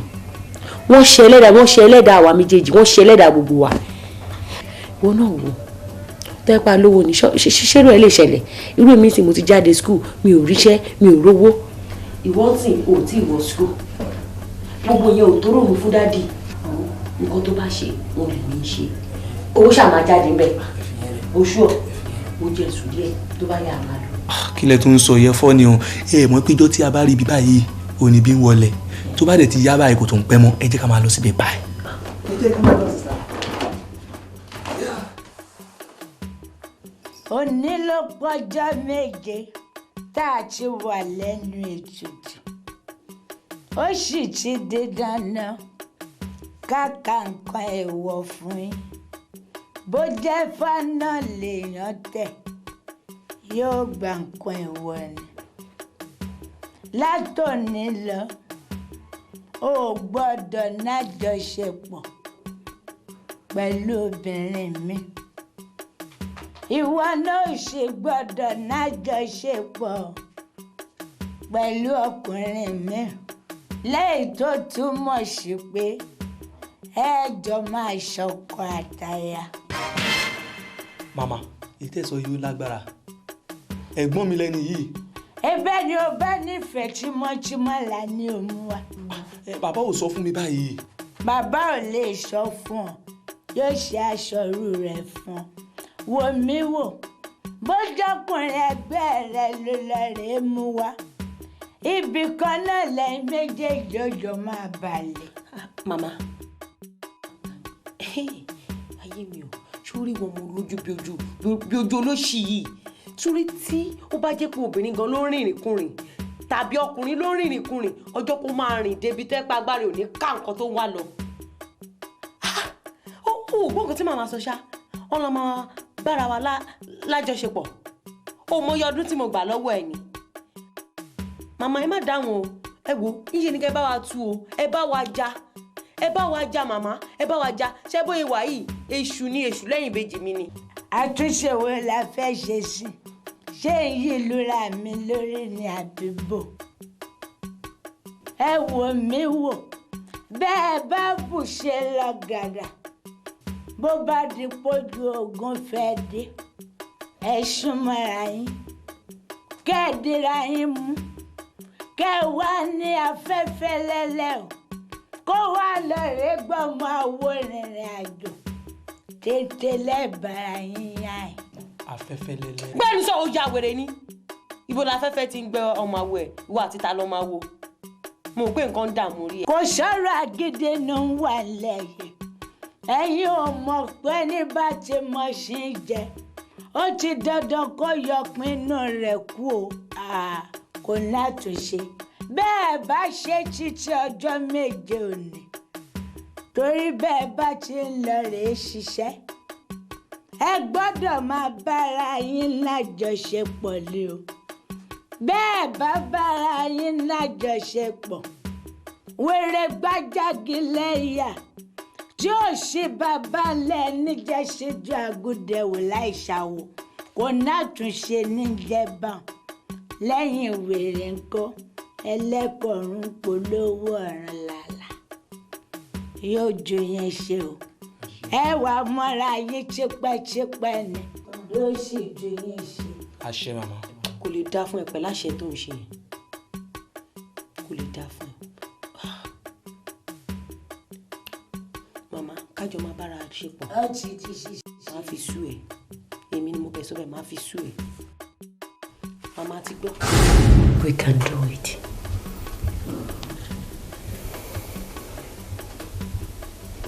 Wọ́n ṣe ẹlẹ́dàá, wọ́n ṣe ẹlẹ́dàá àwa méjèèjì, wọ́n ṣe ẹlẹ́dàá gbogbo wa. Ìwọ náà wò tẹ́pá lówó ní ṣíṣẹ́rù ẹ̀ lè ṣẹlẹ̀. Irú mi tí mo ti jáde school, mi ò ríṣẹ́, mi ò rówó. Ìwọ tí ò tí ì wọ school, gbogbo yẹn ò tó ròmù fún daddy. Nǹkan tó bá ṣe òun lè ní í ṣe. Owó ṣáà máa jáde ńbẹ̀. Oṣù ọ̀ ó jẹ́ sùn díẹ̀ tó bá yà máa lọ. Kí lẹ tún ń sọ yẹn fọ́ ni o? Ẹ mọ̀ pé ijọ́ tí a bá rí ibi báyìí ò ní bí ń wọlé. Tó bá dẹ̀ ti yá báyìí kò tó ń pẹ́ mọ́, ẹ jẹ́ ká máa lọ síbẹ̀ báyìí. Ẹ jẹ́ ká máa lọ sísá. Òní ló pọ́jọ́ 7 tá a ti wà lẹ́nu ètùtù. Ó sì ti di dandan ká ka nǹkan èèwọ̀ fún yín. Bó jẹ́ fáná lèèyàn tẹ̀, yóò gba nǹkan èèwọ̀ ni. Látòní lọ, o ò gbọ́dọ̀ nájọṣepọ̀ pẹ̀lú obìnrin mi. Ìwọ náà ò sì gbọ́dọ̀ nájọṣepọ̀ pẹ̀lú ọkùnrin mi. Lẹ́yìn tó túmọ̀ sí pé ẹ jọ máa ṣọkọ àtaya. Màmá, ìtẹ̀sọ yìí ó lágbára. Ẹ̀gbọ́n mi lẹ́ni yìí. Ẹ̀bẹ̀ ni o bá nífẹ̀ẹ́ tímọ́tímọ́ là ní òun wa. Bàbá ò sọ fún mi báyìí. Bàbá ò lè sọ fún ọ, yóò ṣe aṣọ irú rẹ̀ fún ọ. Wò mí wò, bójọ́kùnrin ẹgbẹ́ rẹ ló lọ rèé mú wa. Ibì kan náà lẹ́yìn méjèèjì òjò máa balẹ̀. Màmá, ayé mi ò sórí wọn mo lójú bí ojú olóṣì yìí. Sórí tí ó bá jẹ́ pé obìnrin gan ló ń rìnrìn kùnrin tàbí ọkùnrin ló ń rìnrìn kùnrin, ọjọ́ kó máa rìn débi tẹ́ pa agbára ò ní ká nǹkan tó ń wá lọ. Ó gbọ́ nǹkan tí màmá sọ ṣá, wọ́n lọ máa bára wa lájọṣepọ̀. Ó mọ iye ọdún tí mo gbà lọ́wọ́ ẹ̀ ni. Màmá ẹ má dáhùn o, ẹ wo níṣẹ́ ni kẹ́ bá wa tú o, ẹ bá wa já, ẹ bá wa já màmá, ẹ bá wa já. Ṣé bóyá wà yìí èṣù ni, èṣù lẹ́yìn ìbejì mi ni. Àtúnṣe wo la fẹ́ ṣe sí? Ṣé èyí lura mi lórí ni àdúgbò? Ẹ wò mí wò, bẹ́ẹ̀ bá bù ṣe lọ gàdà, bó bá di pójú ogun fẹ́ dé, ẹ súnmọ́ra yín, kẹ́ ẹ dira yín mú, kẹ́ ẹ wá ní afẹ́fẹ́ lẹ́lẹ́ o, kó wá lọ rèé gbọ́mọ àwo rìnrìn àjò tètè lẹ́bàá yín yá ẹ̀. Afẹ́fẹ́ lẹ́lẹ́. Gbẹ́nu sọ ojú àwèrè ni. Ibo la afẹ́fẹ́ ti ń gbẹ ọmọ àwo ẹ̀, ìwọ àti ta lọ́mọ àwo. Mo rò pé nǹkan ń dààmú orí ẹ̀. Kò sọ̀rọ̀ agídí ló ń wà lẹ́yìn. Ẹ̀yin ò mọ̀ pé ní bá ti mọ̀ sí í jẹ, ó ti dandan kó yọpin inú rẹ̀ kú o, kò látúnṣe. Bẹ́ẹ̀ bá ṣe títí ọjọ́ 7 òní, torí bẹ́ẹ̀ bá ti ń lọ rèé ṣiṣẹ́, ẹ gbọ́dọ̀ máa bára yín lájọṣepọ̀ lé o. Bẹ́ẹ̀ bá bára yín lájọṣepọ̀, wèrè gbájági lẹ́yà tí ó ṣe bàbá lẹ́ni jẹ́ ṣíjú àgùdẹ̀wò láìṣàwò kò nátúnṣe níjẹ̀bà. Lẹ́yìn wèrè ńkọ́, ẹlẹ́kọ̀ọ́rùn polówó ọ̀ràn làlà yóò ju yẹn ṣe o. Ẹ wà mọ́ra yín tipẹ́tipẹ́ ni yóò sì ju yín ṣe. Àṣẹ màmá. Kò lè dá fún ẹ pẹ̀lú àṣẹ tó ń ṣe yẹn. Kò lè dá fún ẹ. Màmá, kájọ máa bára ṣe pọ̀. Ó ti di ṣíṣe. Màá fi sú ẹ. Èmi ni mo bẹ̀ sọ́bẹ̀, màá fi sú ẹ. Màmá ti gbọ́. We can do it.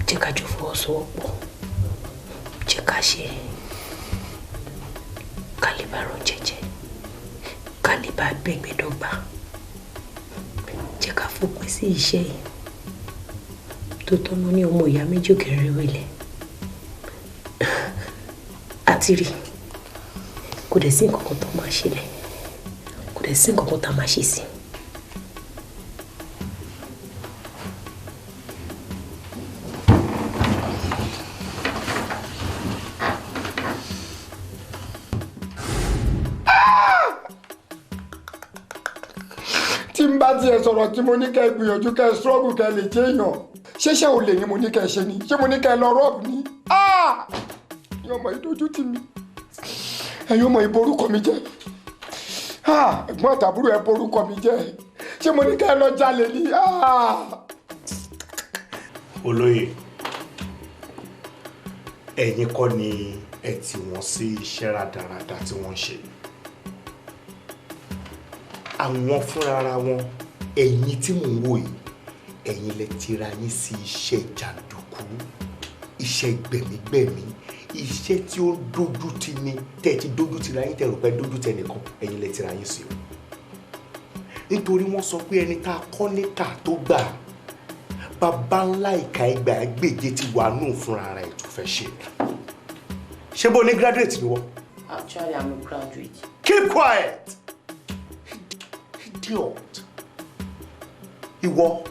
Jẹ́ ká jọ fọwọ́sowọ́pọ̀, jẹ́ ká ṣe ká lè bá rún jẹjẹ, ká lè bá bẹ́gbẹ́ dọ́gba, jẹ́ ká fòpin sí iṣẹ́ yìí tó tọ́nà ní ọmọ ìyá méjì òkèrè wẹ̀lẹ̀ àti rí. Kò dẹ̀ sí nǹkan kan tó máa ṣẹlẹ̀, kò dẹ̀ sí nǹkan kan tá a máa ṣe sí. Bá tiẹ̀ sọ̀rọ̀ tí mo ní kẹ́ gbìyànjú kẹ́ struggle kẹ́ lè jẹ́ èèyàn, ṣéṣe ò lè ní mo ní kẹ́ ṣe ni? Ṣé mo ní kẹ́ lọ rọ́ọ̀bù ni? Ẹ̀yin ọmọ ìdójú tì mí, ẹ̀yin ọmọ ìborúkọ mi jẹ́, ẹ̀gbọ́n àtàbúrò ẹ̀ borúkọ mi jẹ́, ṣé mo ní kẹ́ lọ jalè ni? Olóyè, ẹ̀yin kọ́ ni ẹ tì wọ́n sí iṣẹ́ rádaràda tí wọ́n ń ṣe. Àwọn fúnra wọn, ẹ̀yin tí mò ń wò yìí, ẹ̀yin lẹ tira yín sí iṣẹ́ jàǹdùkú, iṣẹ́ gbẹ̀mígbẹ̀mí, iṣẹ́ tí ó dójú tì ní, tẹ́ ẹ ti dójú tira yín, tẹ́ rò pé dójú tẹ nìkan, ẹ̀yin lẹ tira yín sí o. Nítorí wọ́n sọ pé ẹni tá a kọ́ níkà tó gbà, bàbá ńlá ìka ẹgbàá gbèje ti wà nù fúnra rẹ̀ tó fẹ́ ṣe. Ṣé bó ní graduate ni wọ́n? Actually, I'm a graduate. Keep quiet! Idiot. Ìwọ,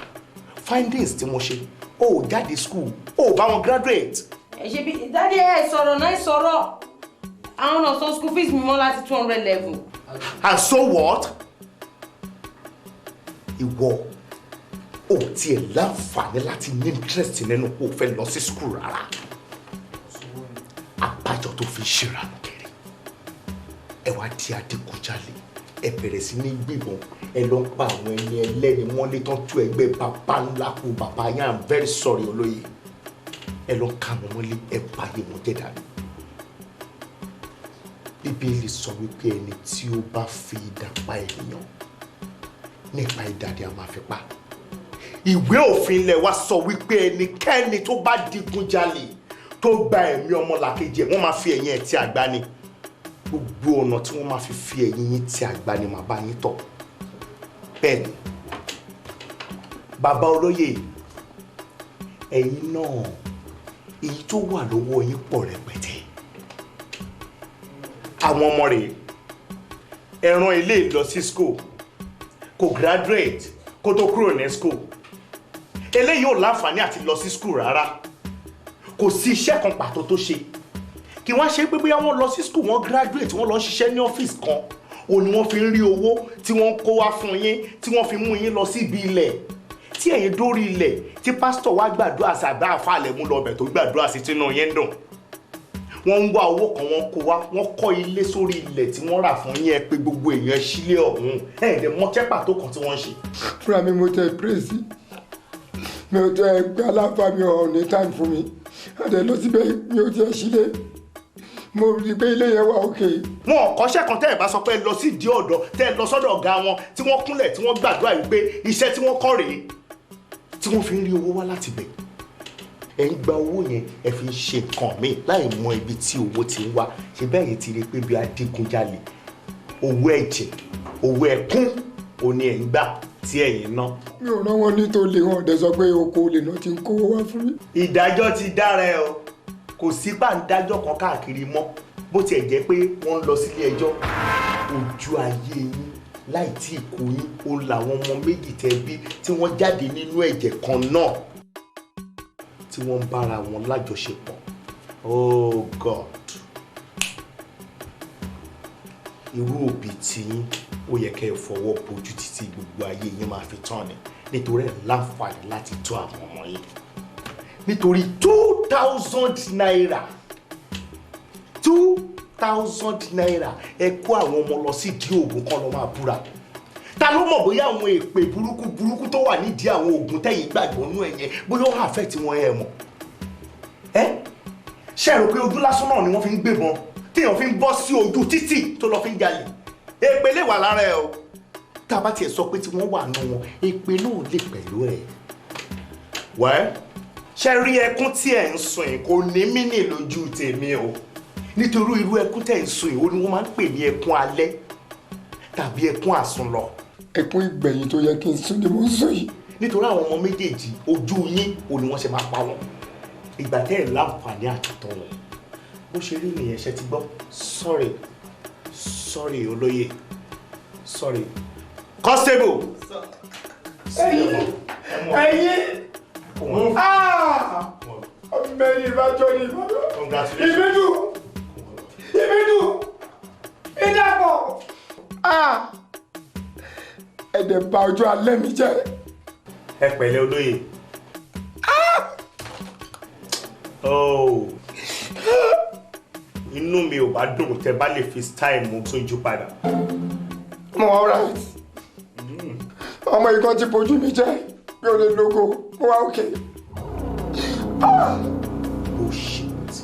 findings tí mo ṣe, o ò jáde school, o ò bá wọn graduate. Ẹ ṣe bí dáadé ẹ sọ̀rọ̀ náà ẹ sọ̀rọ̀. Àwọn náà san school fees mi mọ́ láti 200 level. And so what? Ìwọ, o tiẹ̀ láǹfààní láti ní interest nínú kó o fẹ́ lọ sí school rárá. Àbájọ tó fi ṣèrànù kiri. Ẹ wá di adigunjalè, ẹ bẹ̀rẹ̀ sí ní gbìbọn, ẹ lọ ń pa àwọn ẹni ẹlẹ́ni mọ́lé tán tú ẹgbẹ́ bàbá ńlá kú bàbá yẹn. I'm very sorry olóyè. Ẹ lọ ká wọn mọ́lé, ẹ báyé wọn jẹ́ dànù. Bíbélì sọ wípé ẹni tí ó bá fi idà pa ènìyàn, nípa idà ni a máa fi pa. Ìwé òfin ilẹ̀ wa sọ wípé ẹnikẹ́ni tó bá digunjalè tó gba ẹ̀mí ọmọlàkejì ẹ̀, wọ́n máa fi ẹ̀yìn ẹ̀ tí àgbá ni. Gbogbo ọ̀nà tí wọ́n máa fi ẹ̀yìn yín tí àgbá ni màá bá yín tọ̀. Bẹ́ẹ̀ ni, bàbá olóyè, ẹ̀yin náà, èyí tó wà lọ́wọ́ yín pọ̀ rẹpẹtẹ. Àwọn ọmọ rẹ̀, ẹ rán ilé lọ sí school, kò graduate kó tó kúrò ní school. Eléyìí ò láǹfààní àti lọ sí school rárá. Kò sí iṣẹ́ kan pàtó tó ṣe. Kí wọ́n ṣe pé bóyá wọ́n lọ sí school, wọ́n graduate, wọ́n lọ ṣiṣẹ́ ní ọ́fíìsì kan, òun ni wọ́n fi ń rí owó tí wọ́n kó wá fún yín, tí wọ́n fi mú yín lọ sí ibi ilẹ̀. Tí ẹ̀yin dórí ilẹ̀, tí pásítọ̀ wá gbàdúrà sí àbá àfàlẹ̀ mú lọ ọbẹ̀ tó gbàdúrà sí tínú yín dùn. Wọ́n ń wá owó kan, wọ́n kó wá, wọ́n kọ́ ilé sórí ilẹ̀ tí wọ́n rà fún yín, ẹ pé gbogbo èèyàn sílé ọ̀hún. Ẹ̀ẹ́dẹ̀ mọ́ṣẹ́ pàtó kan tí wọ́n ń ṣe. Fúnra mi mo tẹ pírèsì, mi ò tẹ ẹgbẹ́ aláfa, mi ò ní time fún mi, àdé lọ síbẹ̀ mi ò tiẹ̀ sílé, mo rí i pé ilé yẹn wà òkè. Wọn ò kọ́ṣẹ́ kan tẹ́ ẹ̀ bá sọ pé lọ sí ìdí ọ̀dọ̀, tẹ́ ẹ lọ sọ́dọ̀ ọ̀gá wọn tí wọ́n kúnlẹ̀ tí wọ́n gbàdúrà wípé iṣẹ́ tí wọ́n kọ́ rèé tí wọ́n fi ń rí owó wá láti bẹ̀. Ẹ ń gba owó yẹn, ẹ fi ń ṣe nǹkan míì láì mọ ibi tí owó ti ń wá. Ṣe bẹ́ẹ̀ yìí ti rí i pé bí adigunjalè, owó ẹ̀jẹ̀, owó ẹkún, òní ẹ̀ ń gbà tí ẹ̀yin ná. Mi ò rán wọn ní tó lè wọn ọ̀dẹ sọ pé oko olè náà ti ń kówó wá fún mi. Ìdájọ́ ti dára ẹ o, kò sí pàǹdájọ́ kan káàkiri mọ́, bó tiẹ̀ jẹ́ pé wọ́n ń lọ sílé ẹjọ́. Ojú ayé yín láì tí ì kú yín, ó làwọn ọmọ méjì tẹ́ bí tí wọ́n jáde nínú ẹ̀jẹ̀ kan náà tí wọ́n ń bára wọn lájọṣepọ̀. Oh God, irú òbí tí yín ó yẹ kẹ́ ẹ fọwọ́ bojú títí gbogbo ayé yín máa fi tán ni, nítorí ẹ̀ láǹfààní láti tó àwọn ọmọ yín. Nítorí 2,000 naira, 2,000 naira, ẹ kó àwọn ọmọ lọ sí ìdí òògùn kan lọ máa búra. Ta ló mọ̀ bóyá àwọn èpè burúkú burúkú tó wà nídìí àwọn oògùn tẹ̀yìn gbàgbọ́ nú ẹ̀ yẹn, bóyá ó àfẹ́ tí wọ́n ẹ̀ mọ̀? Ẹ́ ṣe rò pé ojú lásán náà ni wọ́n fi ń gbébọn, téèyàn fi ń bọ́ sí ojú títì tó lọ fi ń jalè. Èpè lè wà lára ẹ o. Tá a bá tiẹ̀ sọ pé tí wọ́n wà nù wọn, èpè náà lè pẹ̀lú ẹ̀. Wẹ́ ṣe rí ẹkún tí ẹ̀ ń sun yìí kò ní mí ní lójú tèmi o. Nítorí irú ẹkún tẹ̀ ń sun yìí ó ní wọ́n máa ń pè ní ẹkún alẹ́ tàbí ẹkún àsunlọ. Ẹkún ìgbẹ̀yìn tó yẹ kí n sún ni mo ń sún yìí. Nítorí àwọn ọmọ méjèèjì ojú yín ò ní wọ́n ṣe máa pa wọ́n. Ìgbà tẹ́ ẹ̀ láǹfààní àtúntọ̀ wọn. Bó ṣe rí nìyẹn, ṣe ti gbọ́. Sorry, sorry olóyè, sorry. Constable. Ẹ̀yin, ẹ̀yin, ọmọ ẹni ìbájọ́ ni ìbájọ́. Ìbídùn, ìbídùn, ìdàpọ̀. Ẹ dẹ̀ bà ọjọ́ alẹ́ mi jẹ́. Ẹ pẹ̀lẹ́ olóye. Oh. Inú mi ò bá dùn tẹ́ bá lè fi style mú Túnjí padà. Mo wá right. Ọmọ ìkan ti bojú mi jẹ́, mi ò lè lógo, mo wá òkè. Bullshit.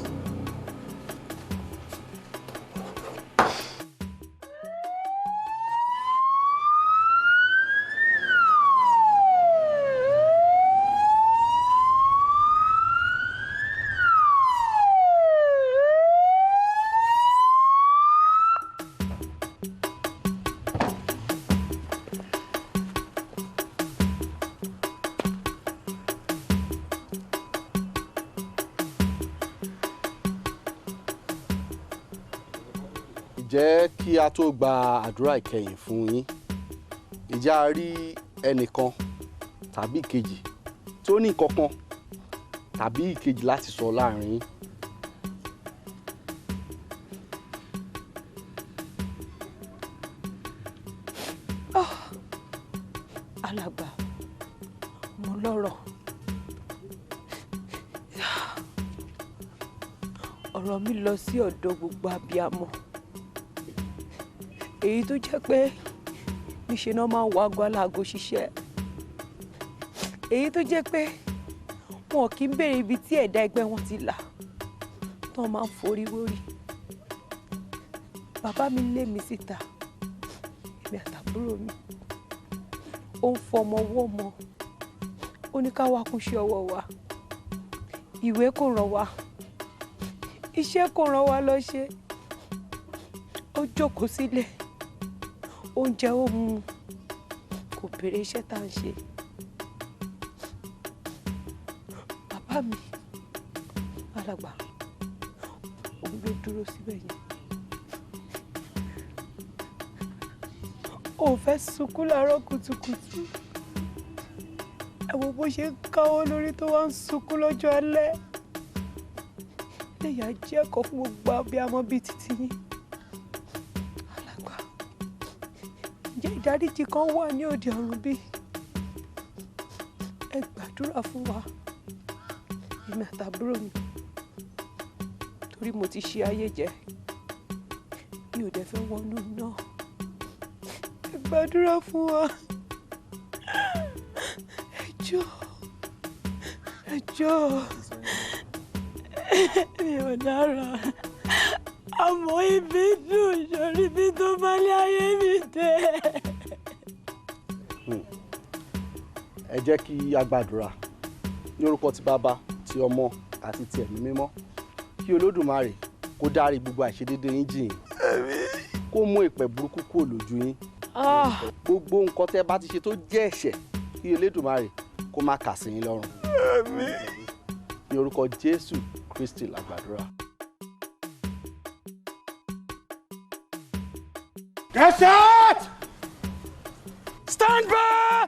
Jẹ́ kí a tó gba àdúrà ìkẹyìn fún yín, ìjà rí ẹnìkan tàbí ìkejì tó ní nǹkan kan tàbí ìkejì láti sọ láàrin yín. Alàgbà, mo lọ́rọ̀. Ọ̀rọ̀ mi lọ sí ọ̀dọ̀ gbogbo abiyamọ, èyí tó jẹ́ pé níṣe náà máa ń wá aago aláago ṣiṣẹ́, èyí tó jẹ́ pé wọn kì í béèrè ibi tí ẹ̀dá ẹgbẹ́ wọn ti là tó máa ń forí wórí. Bàbá mi lé mi síta, èmi àtàbúrò mi, ó ń fọmọ ọwọ́ mọ, ó ní ká wá kúnṣẹ́ ọwọ́ wa, ìwé kò ràn wá, iṣẹ́ kò ràn wá lọ ṣe. Ó jókòó sílé, oúnjẹ ó mu, kò béèrè iṣẹ́ tá à ń ṣe. Bàbá mi alàgbà, òun ló dúró síbẹ̀ yẹn. Ó fẹ́ sunkún láàárọ̀ kùtùkùtù, ẹ wo bó ṣe ń káwọ́ lórí tó wá ń sunkún lọ́jọ́ alẹ́. Lẹ́yìn ajẹ́ ẹ̀kọ́ fún gbogbo abiyamọ bíi títí yín. Ǹjẹ́ ìdáríjì kan wà ní òde ọ̀run bí? Ẹ gbàdúrà fún wa, èmi àtàbúrò mi, torí mo ti ṣe ayé jẹ, mi ò dẹ̀ fẹ́ wọnú náà. Ẹ gbàdúrà fún wa, ẹ jọ̀ọ́, ẹ jọ̀ọ́. Mi ò dára, àmọ́ ibi dùn sórí bí tó bá lé ayé mi dé. Ẹ jẹ́ kí a gbàdúrà ní orúkọ ti Bàbá, ti Ọmọ àti ti Ẹ̀mí Mímọ́, kí Olódùmarè kó dárí gbogbo àìṣedéédé yín jì yín, kó mú ìpẹ́ burúkú kúrò lójú yín. Gbogbo nǹkan tẹ́ bá ti ṣe tó jẹ́ ẹ̀ṣẹ̀, kí Olódùmarè kó má kà sí yín lọ́rùn. Ní orúkọ Jésù Kristi la gbàdúrà. Get set! Stand by!